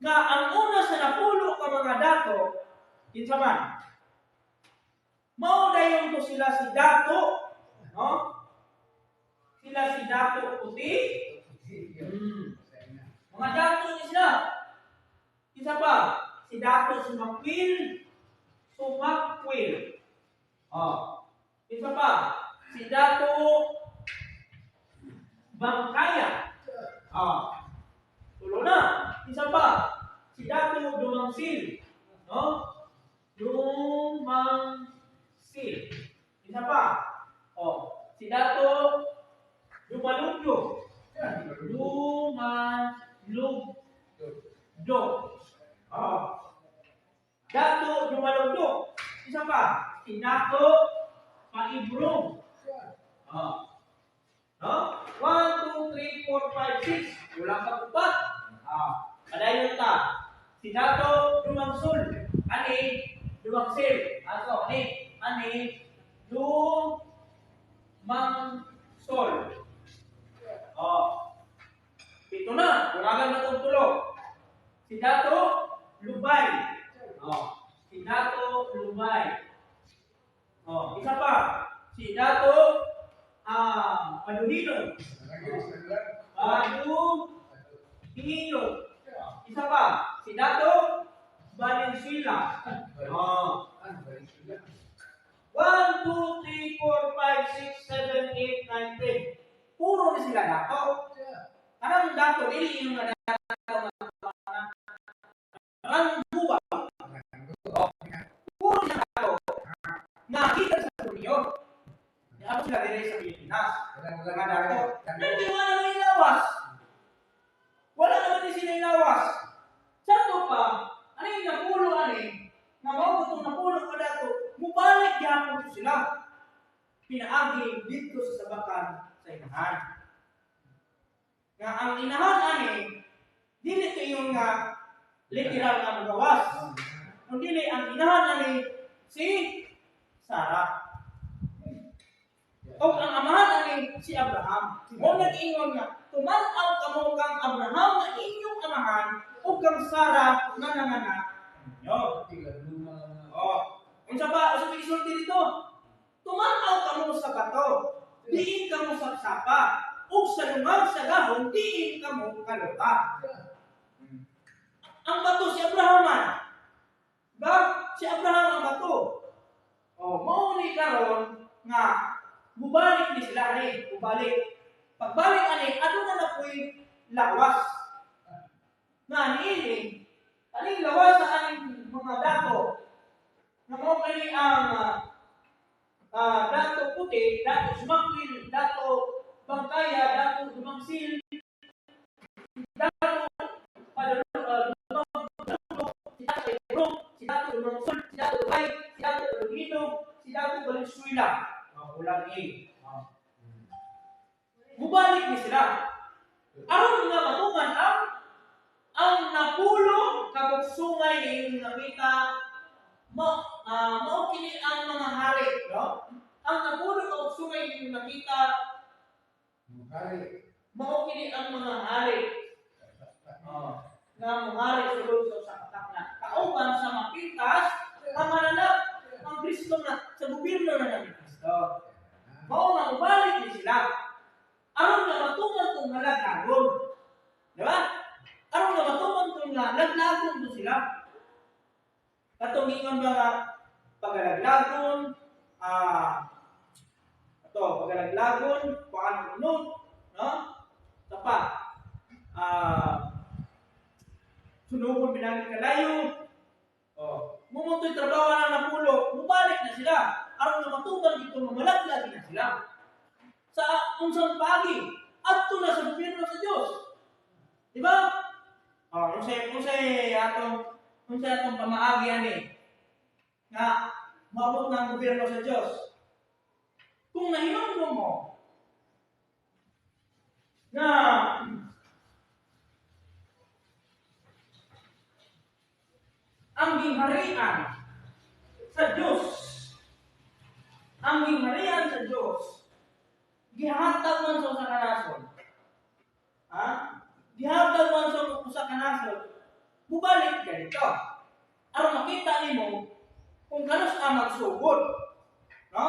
Nga ang una sa napulo ka mga dato, kinsa man? Mao dayon to sila si Dato, no? Sila si Dato Puti. Mga dato ni sila. Isa pa, si Dato Sumakwil, Sumakwil. Oh. Isa pa, si Dato Bangkaya. Oh. Tulo na. Isa pa, si Dato Dumangsil. No? Dumangsil. Isa pa. Oh, si Dato Dumalugyo. Dumalugyo. Oh. Dato Dumalugdog. Isa pa, si Dato Paibrong. Oh. No? 1, 2, 3, 4, 5, 6. Wala pa upat. Ah, padayon ta. Si Dato Dumangsul. Ani Dumangsil. Aso ani ani Dumangsul. Oh. 7 na, kulangan na tong 3. Si Dato Lubay. Oh. Si Dato Lubay. Oh, isa pa. Si Dato Paduhino. Paduhino. Isa pa. Si Dato Valenzuela. Oh. 1, 2, 3, 4, 5, 6, 7, 8, 9, 10. Puro ni sila dato. Anong dato? Dili yung nga dato nga rangguwa. Oh. Puro sila dato. Nakita sa Borneo. Niabot sila dire sa Pilipinas. Nga dato. Hindi, wala naman ilawas. Wala naman din sila ilawas. Sa to pa, ano yung napulo ani, nga mao itong napulo ka dato, mubalik gyapon to sila. Pinaagi dito sa sabakan sa inahan. Nga ang inahan ani, dili to yung nga literal nga magawas. Kung dili ang inahan ani si Sarah. O ang amahan ani si Abraham. Mo nag-ingon nga tuman-aw kamo kang Abraham nga inyong amahan ug kang Sarah nga nanganak ninyo. Oh, unsa pa unsa pa gisulti dito? Tuman-aw kamo sa bato, diin kamo sa sapa, ug sa lungag sa gahom diin kamo kaluta. Ang bato si Abraham man. Ba? Si Abraham ang bato. Oh, mao ni karon nga mubalik ni sila ani, mubalik. Pagbalik ani, aduna na puy lawas. Nga niini, aning lawas sa aning mga dato. Nga mao kini ang Dato Puti, Dato Sumakwil, Dato Bangkaya, Dato Dumangsil, Dato Dumangsulok, si Dato Ebro, si Dato Dumangsul, si Dato Lubay, si Dato Palugino, si Dato Valenzuela. Oh, kulang A. Oh. Mubalik ni sila. Aron nga matuman ang napulo kabugsungay nga inyong nakita, mao kini ang mga hari, no? Ang napulo kabugsungay nga inyong nakita, mao kini ang mga hari. Oh, nga mga hari sulod sa usa ka takna. Kauban sa mapintas ang mananap ang Kristo nga sa gobyerno na ni Kristo. Mao nga mobalik ni sila. Aron nga matuman tong nalaglagon. Di ba? Aron nga matuman tong nalaglagon to sila. Katong ingon ba nga pagalaglagon, ato pagalaglagon, paano unod, no? Sapa. Sunugon pinangit kalayo. Oh, mumuntoy trabaho na napulo, mubalik na sila. Aron nga matuman dito mamalaglag na sila. Sa unsang pagi, adto na sa gobyerno sa Dios. Di ba? Oh, unsay atong pamaagi ani nga maabot na ang gobyerno sa Dios. Kung nahinumdum mo na ang gingharian sa Dios, ang gingharian sa Dios gihatag man sa usa ka nasod. Ha? Gihatag man sa usa ka nasod, mubalik ka dito. Aron makita nimo kung kanus ang magsugod. No?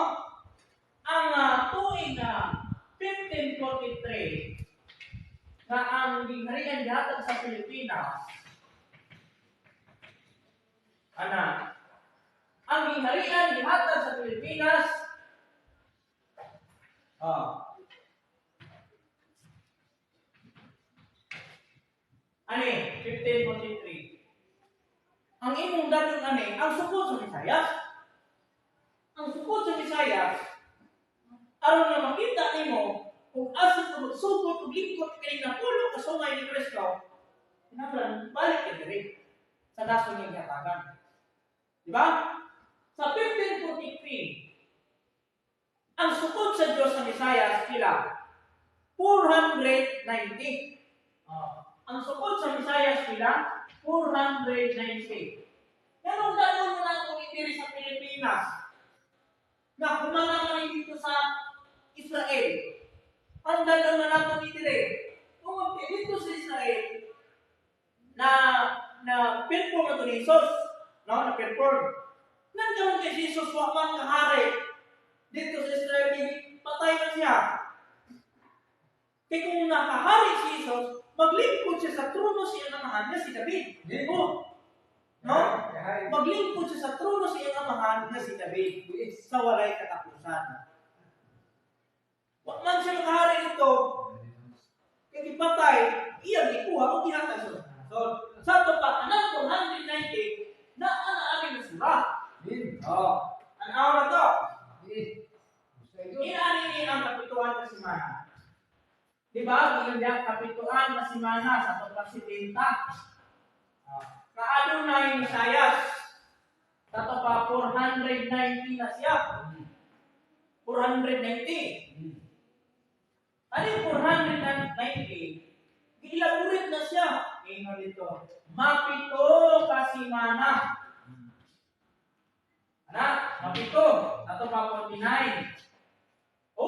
Ang tuig na 1543 nga ang gingharian gihatag sa Pilipinas. Ana, ang gingharian gihatag sa Pilipinas. Ani, 1543. Ang imong dayon ani, ang sukod sa Visayas. Ang sukod sa Visayas, aron nga makita nimo kung asa ka magsugod og lingkod kay napulo ka sungay ni Kristo, Kinahanglan balik ka diri sa nasod nga gihatagan. Di ba? Sa 1543, ang sukod sa Diyos sa Visayas pila? 490. Oh. Ang sukod sa Visayas pila? 490. Ganun dalo mo na itong diri sa Pilipinas. Nga kumana man dito sa Israel. Ang dalo na nato ni diri. Kung dito sa Israel na na perform na to ni Jesus, no? Na perform. Nagkaroon kay Jesus wa man nga hari dito sa Israel, patay man siya. Kay kung nakahari si Jesus, maglingkod siya sa trono sa iyang amahan nga si David. Oh. No? Maglingkod siya sa trono sa iyang amahan nga si David sa walay katapusan. Wa man siya makahari dito, kay gipatay, iyang gikuha o gihatag sa nasod. Sa ato pa, anang 490, na ana ani sura. Oh, an-aw na to. Inaani ni ang kapituan na semana. Di ba? Ingon diya, kapituan na semana sa ato pa 70. Kaadunay Misayas. Sa ato pa 490 na siya. 490. Ano yung 490? Gielaborate na siya. Ingon dito, mapito ka semana. Anak, mapito. Ato pa 49. O,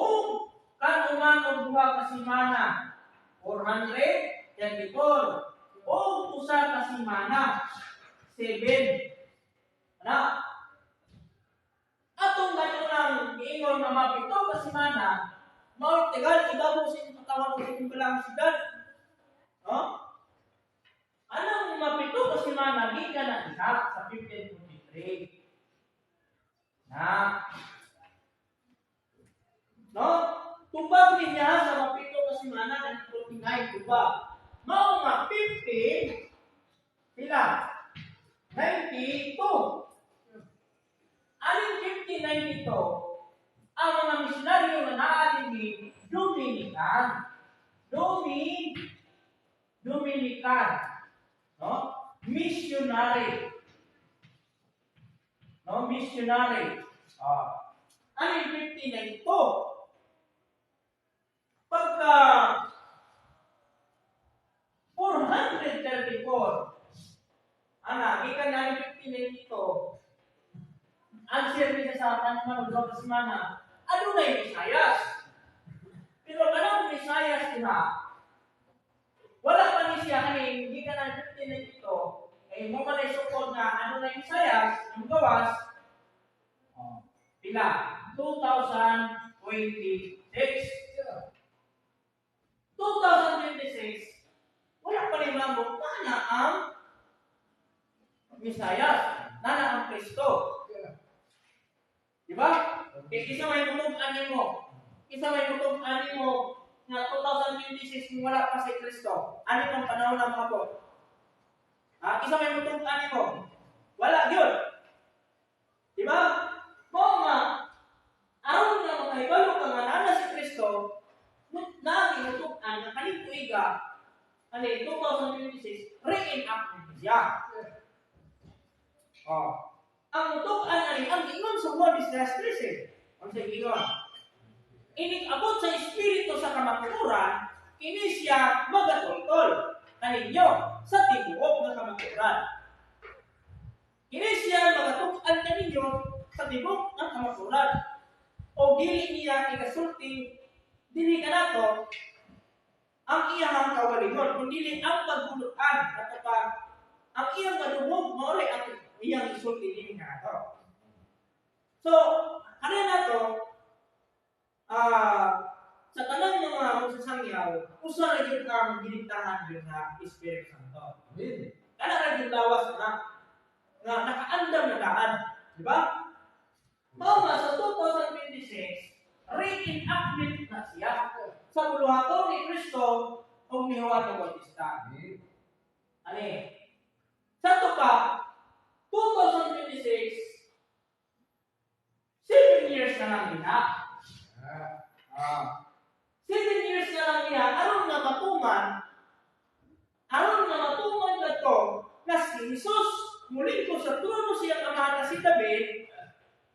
kanuman og duha ka semana, 424. O usa ka semana, 7. Anak, atong ganunang giingon nga mapito ka semana, mao tagal ibabaw sa inyong katawan o sa inyong balang siyudad. No? Anong mapito ka semana gikan na diha sa 1543. Na. No? Tubag niya sa mapito ka semana ng 49 tubag. Mao nga 15 pila? 92. Aning 1592, ang mga misyonaryo nga naa dinhi Dominican. Dominican. No? Missionary. No, missionary. Ah. Aning 1592? Pagka 434, ana, gikan na 1592, answer niya sa kanang mga sa semana, adunay Misayas. Pero kanang Misayas diha, wala pa ni siya kaning gikan na 1592, ay mo man ay sukod nga adunay Misayas, ang gawas, oh, pila? 2026. 2026, wala pa rin mabot na ang Misayas, nana ang Kristo. Di ba? Kaya isa may mutug-an mo. Isa may mutug-an mo nga 2026 kung wala pa si Kristo. Ano pang panahon ng mga po? Ha? Isa may mutug-an mo. Wala yun. Di ba? Mao nga aron nga makahibalo ka nga naa si Kristo, naagi mutug-an nga kaning tuiga ani 2026 reenactment siya. Oh. Ang mutukan ani ang giingon sa Juan 3:13. Ang sa giingon. Inig abot sa espiritu sa kamatuoran, kini siya magatultol kaninyo sa tibuok nga kamatuoran. Kini siya magatug-an kaninyo sa tibuok nga kamatuoran. O dili niya ikasulti dili kanato ang iyang kaugalingon, kun dili ang pagbulutan at pa ang iyang madungog mao ray ang iyang isulti dili kanato. So, ano nato sa tanang mga magsasangyaw, usa ra gyud ang ginintahan gyud sa Espiritu Santo. Amen. Kana ra gyud lawas na nga nakaandam na daan, di ba? Mao nga sa 2026, reenactment na siya sa buluhaton ni Kristo ug ni Juan Bautista. Amen. Ani? Sa to pa, 2026, 7 years na lang diha. 7 years na lang diha, aron nga matuman, nga si Jesus mulingkod sa trono siyang amahan na si David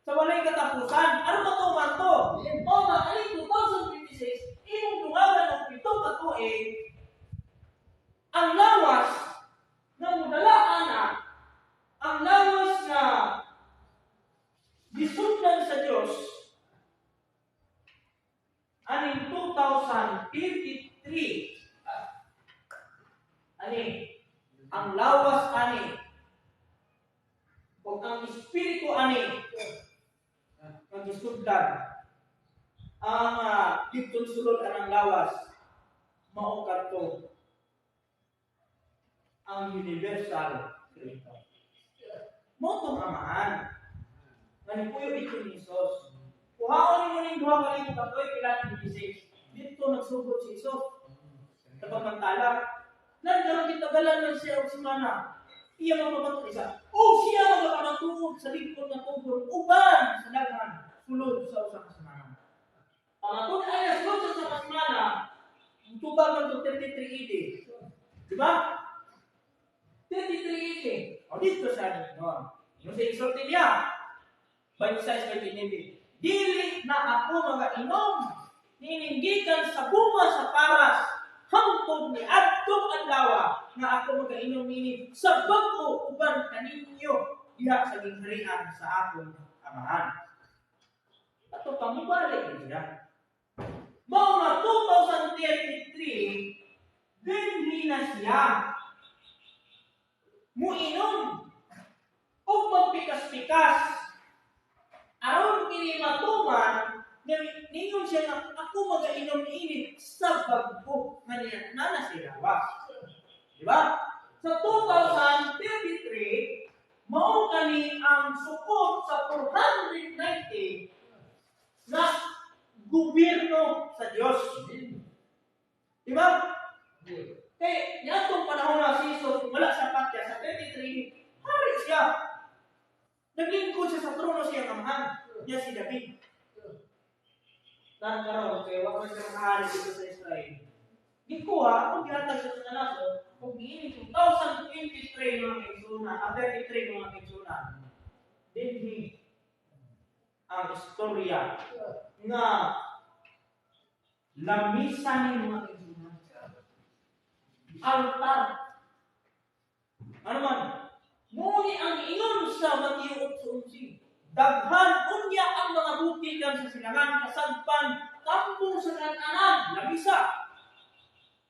sa walay katapusan. Ano matuman to? O nga, aning 2026, imong dungagan og 7 ka tuig, ang lawas nga mudala ana, ang lawas nga gisudlan sa Dios aning 2053, ani ang lawas ani o ang espiritu ani nga gisudlan ang didtong sulod anang lawas, mao kadto ang universal creator. Mao tong Amahan nga nipuyo dito ni Jesus. Kuhaon nimo ning 2000 ka tuig, ilan 26. Dito nagsugod si Jesus sa pagmantala. Nan karon gitagalan man siya og semana. Iya magpamatuod isa. O siya magpamatuod sa lingkod nga tugon uban sa daghan sulod sa 1 ka semana. Pamatud ay na sulod sa 1 ka semana, tubag man to 33 AD. Di ba? 33 AD. O dito sa ninyo. Yung sa isulti niya, 26-29. "Dili na ako magainom nining gikan sa bunga sa paras hangtod ni adtong adlaw nga ako magainom nini sa bag-o uban kaninyo diha sa gingharian sa akong Amahan." Ato pamubalik ni siya. Mao nga 2033 dinhi na siya muinom ug magpikas-pikas aron kini matuman nga ningon siya nga ako magainom niini sa bag-o nga niya na nasilawas. Di ba? Sa 2033, mao kani ang sukot sa 490 na gobyerno sa Dios. Di ba? Kay niadtong panahon na si Jesus wala sa patya sa 33, hari siya. Naglingkod siya sa trono siya Amahan. Niya si David. Dan karon kay wa man siya makahari dito sa Israel. Gikuha ug gihatag siya sa nasod ug niini 2023, mga kaigsuonan, ah, 33, mga kaigsuonan. Dinhi ang istorya nga lamisa ni, mga kaigsuonan. Altar. Ano man? Muni ang ingon sa Mateo 8:11. Daghan unya ang mga bukid kan sa silangan, kasagpan, tambong sa kananan, lamisa.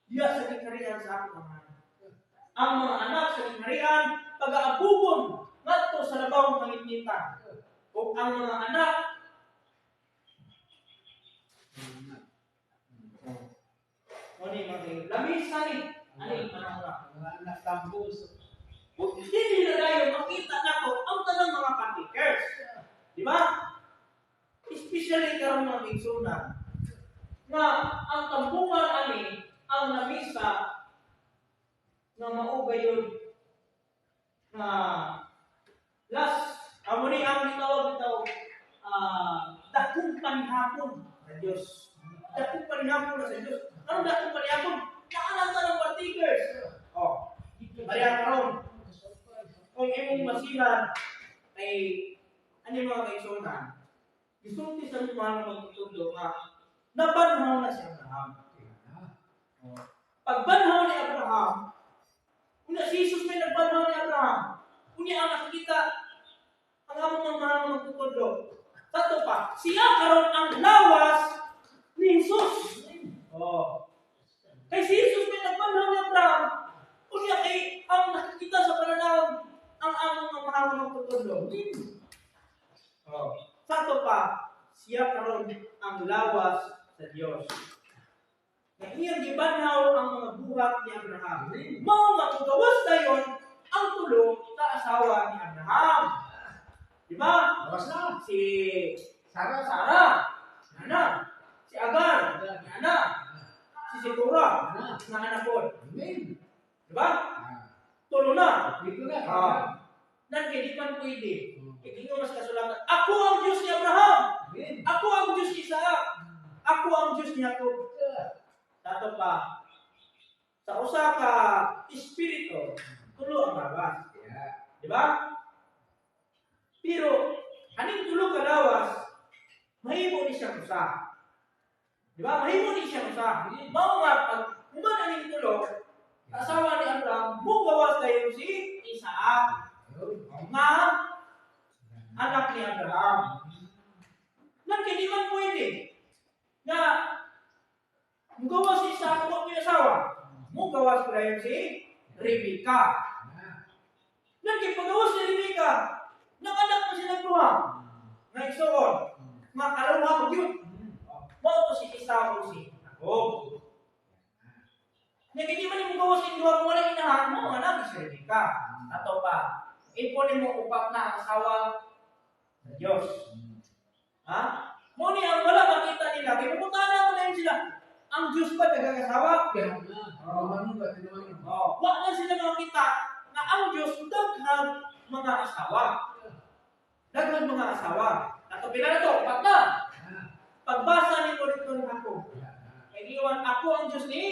Diya sa gingharian sa akong Amahan. Ang mga anak sa gingharian pagaabugon ngadto sa labawng pangitnitan. O ang mga anak. Muni mga lamisa ni ani panahon na. Mga anak tambong sa Kung hindi na tayo makita nako ang tanang mga partakers. Di ba? Especially karon, mga kaigsuonan, nga ang tambungan ani ang lamisa nga mao gayud nga last amo ni ang gitawag bitaw dakong panihapon sa Dios. Dakong panihapon na sa Dios. Anong dakong panihapon? Naalang ka ng partakers. Oh, Maria, karon kung imong masihan ay ano, mga kaigsuonan, gisulti sa mga magtutudlo nga nabanhaw na si Abraham. Oh. Pagbanhaw ni Abraham, una si Jesus may nagbanhaw ni Abraham. Unya ang nakikita ang among mga mahal na magtutudlo. Tato pa, siya karon ang lawas ni Jesus. Oh. Kay si Jesus may nagbanhaw ni Abraham. Unya kay ang nakikita sa pananaw ang among mga mahal na magtutudlo. Oh. Sa pa, siya karon ang lawas sa Dios. Nga iyang gibanhaw ang mga buhat ni Abraham. Mao nga mugawas dayon ang tulo ka asawa ni Abraham. Di ba? Gawas na. Si Sara. Sarah, anak. Si Agar, anak. Si Ketura, Anak. nga anak ko. Amen. Di ba? Ah, Tulo na. dito na. Ah. Nan kay di man pwede. Kay ingon mas kasulatan, "Ako ang Diyos ni Abraham. Amen. Ako ang Diyos ni Isaac. Ako ang Diyos ni Jacob." Tato pa, sa usa ka espiritu, Tulo ang lawas. Di ba? Pero aning tulo ka lawas, mahimo ni siya usa. Di ba? Mahimo ni siya usa. Mao nga pag human aning tulo, asawa ni Abraham, mugawas dayon si Isaac nga anak ni Abraham. Nang kini man pwede nga mugawas si Isaac wa may asawa. Mugawas dayon si Rebecca. Nang pagawas ni Rebecca, nang-anak na sila duha. Nga igsuon, nga kalawha ko yun. Mao to si Esau ug si Jacob. Nga hindi man mo gawas yung duha kung wala inahan mo, anak si Rebecca. Ato pa, ipo nimo upat na ang asawa sa Diyos. Ha? Mo ni ang wala makita nila, kay pangutana mo na yun sila. Ang Diyos ba nagagasawa? Oh, wa na sila makita nga ang Diyos daghang mga asawa. Daghang mga asawa. Ato pila na to, upat na. Pagbasa ni mo dito ng ako. Kay giwan ako ang Diyos ni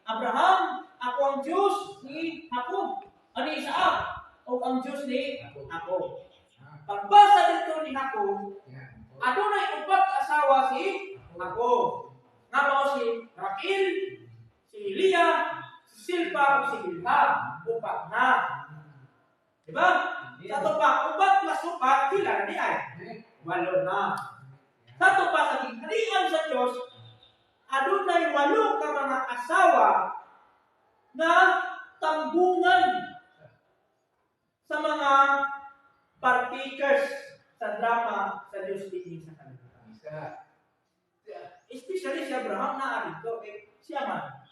Abraham, ako ang Diyos ni Jacob, ani Isaac, o ang Diyos ni Jacob. Pagbasa dito ni Jacob, adunay upat ka asawa si Jacob. Nga mao si Raquel, si Leah, si Silpa, ug si Bilha. Upat na. Diba? Sa ato pa, upat plus upat, pila na di ay? Walo na. Sa ato pa, sa gingharian sa Diyos, adunay walo ka mga asawa na tambungan sa mga partakers sa drama sa Diyos dinhi sa kalibutan. Especially si Abraham na dito, eh, siya man.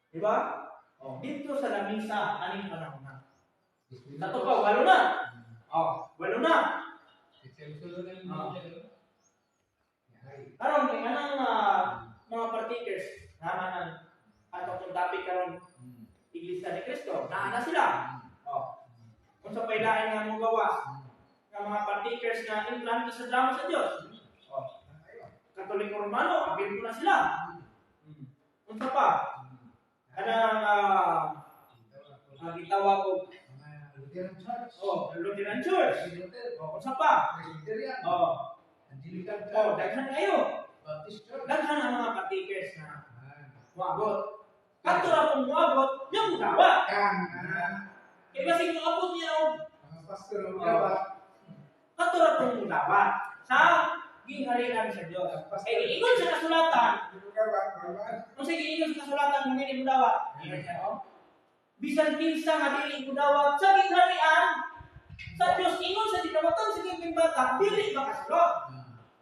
Di ba? Oh, dito sa lamisa, aning panahon na. Sa ato pa, walo na. Oh, walo na. Karon kay anang mga partakers, naman ang ato tong topic karon, Iglesia ni Cristo, naa na sila. Oh. Kung sa pailain nga mo gawas nga mga partakers nga entrante sa drama sa Dios. Oh. Katoliko Romano, apil ko na sila. Unsa pa? Kanang gitawag og Lutheran Church. Oh, Lutheran Church. Oh, unsa pa? Presbyterian. Oh, Anglican oh, Church. Daghan kayo. Baptist Church. Daghan ang mga partakers na moabot. Kadto ra kung moabot, yung mudawa. Kang Kay basig moabot niya og mga pastor ang gawa. Kadto ra kung mudawa sa gingharian sa Dios. Kay giingon sa kasulatan, kung sa giingon sa kasulatan kung dili mudawa, ingon siya, oh. Bisan kinsa nga dili mudawa sa gingharian sa Dios ingon sa dinawatan sa king bata, dili makasulod.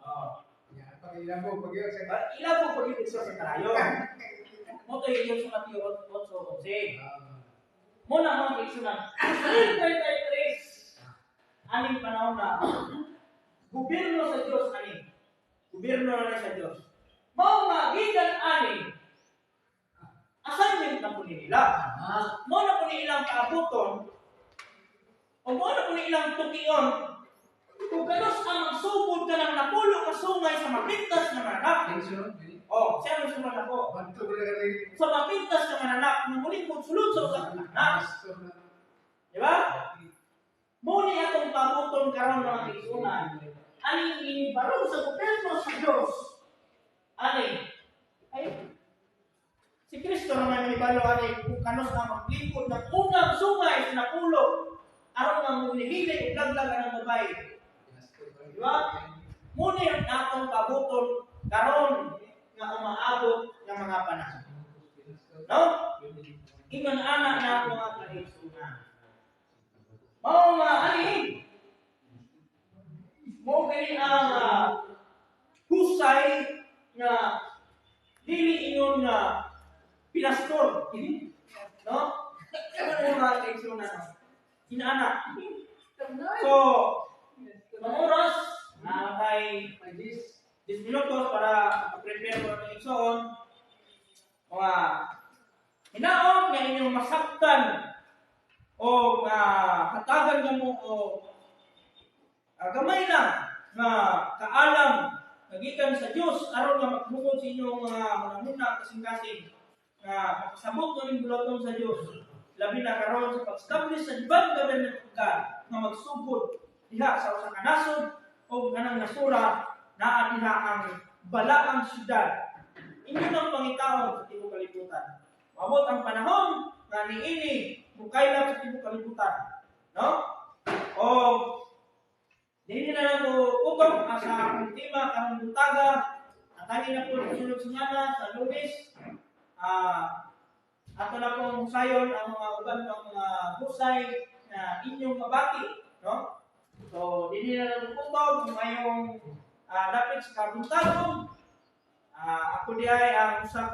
Oh. Yan, pag-ilabo, pag-ilabo. Ilabo pag sa kalayo. Mo to ingon sa Mateo 8:11. Muna mga kaigsunan. 33 aning panahon na gobyerno sa Dios ani. Gobyerno na sa Dios. Mao nga gikan ani assignment na po nila. Mao na po ni ilang kaabuton o mao na po ni ilang tukion kung kanos ang magsugod ka ng napulo ka sungay sa mapintas na mananap. Oh, siya ang sunod ako. Sa mapintas na mananap, nga muling sulod sa usa ka anak. Di ba? Mao ni atong pabuton karon, mga kaigsunan. Aning inibarong sa gobyerno sa Dios. Ani ay si Kristo naman may balo ani kung kanos ang maglingkod ng unang sungay sa napulo aron nga mulihilay ug laglag ang babae. Di ba? Mao ni ang atong pabuton karon nga umaabot ng mga panahon. No? Ingon ana na mga kaigsunan. Mao nga ani mo kini ang husay nga dili ingon nga pinastor. No? Ano yung mga kaigsunan? Inaana. So, mga oras na kay 10 minutos para prepare ko ng igsoon. Mga hinaot nga inyong masaktan o nga hatagan nga mo o gamay lang nga kaalam nga gikan sa Dios aron nga maghukod sa inyong mga hunahuna, kasing-kasing nga makasabot nga ning buluhaton sa Dios. Labi na karon sa pag-establish sa divine government of God nga magsugod diha sa usa ka nasod o kanang nasura, naa diha ang balaang syudad. Inyo nang pangitaon sa tibuok kalibutan. Moabot ang panahon nga niini mukaylap sa tibuok kalibutan. No? O dili na lang ko kutob sa akong tema karong buntaga. Atani na po sa sunod semana sa Lunes. Ato na pong husayon ang mga uban pang mga husay na inyong mabati, no? So, dili na lang ko kutob ngayong dapit sa kabuntagon. Ako diay ang usa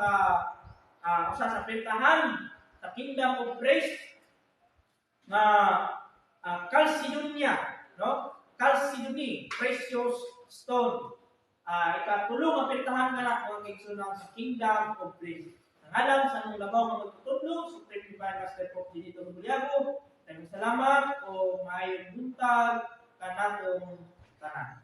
sa pentahan sa Kingdom of Praise nga Chalcedonia, no? Chalcedony, precious stone. Ikatulo nga pentahan kana, mga kaigsuonan, sa Kingdom of Praise. Ang ngalan sa among labaw nga magtutudlo, Supreme Divine Master Pope Benito Buliago. Daghang salamat o maayong buntag kanatong tanan.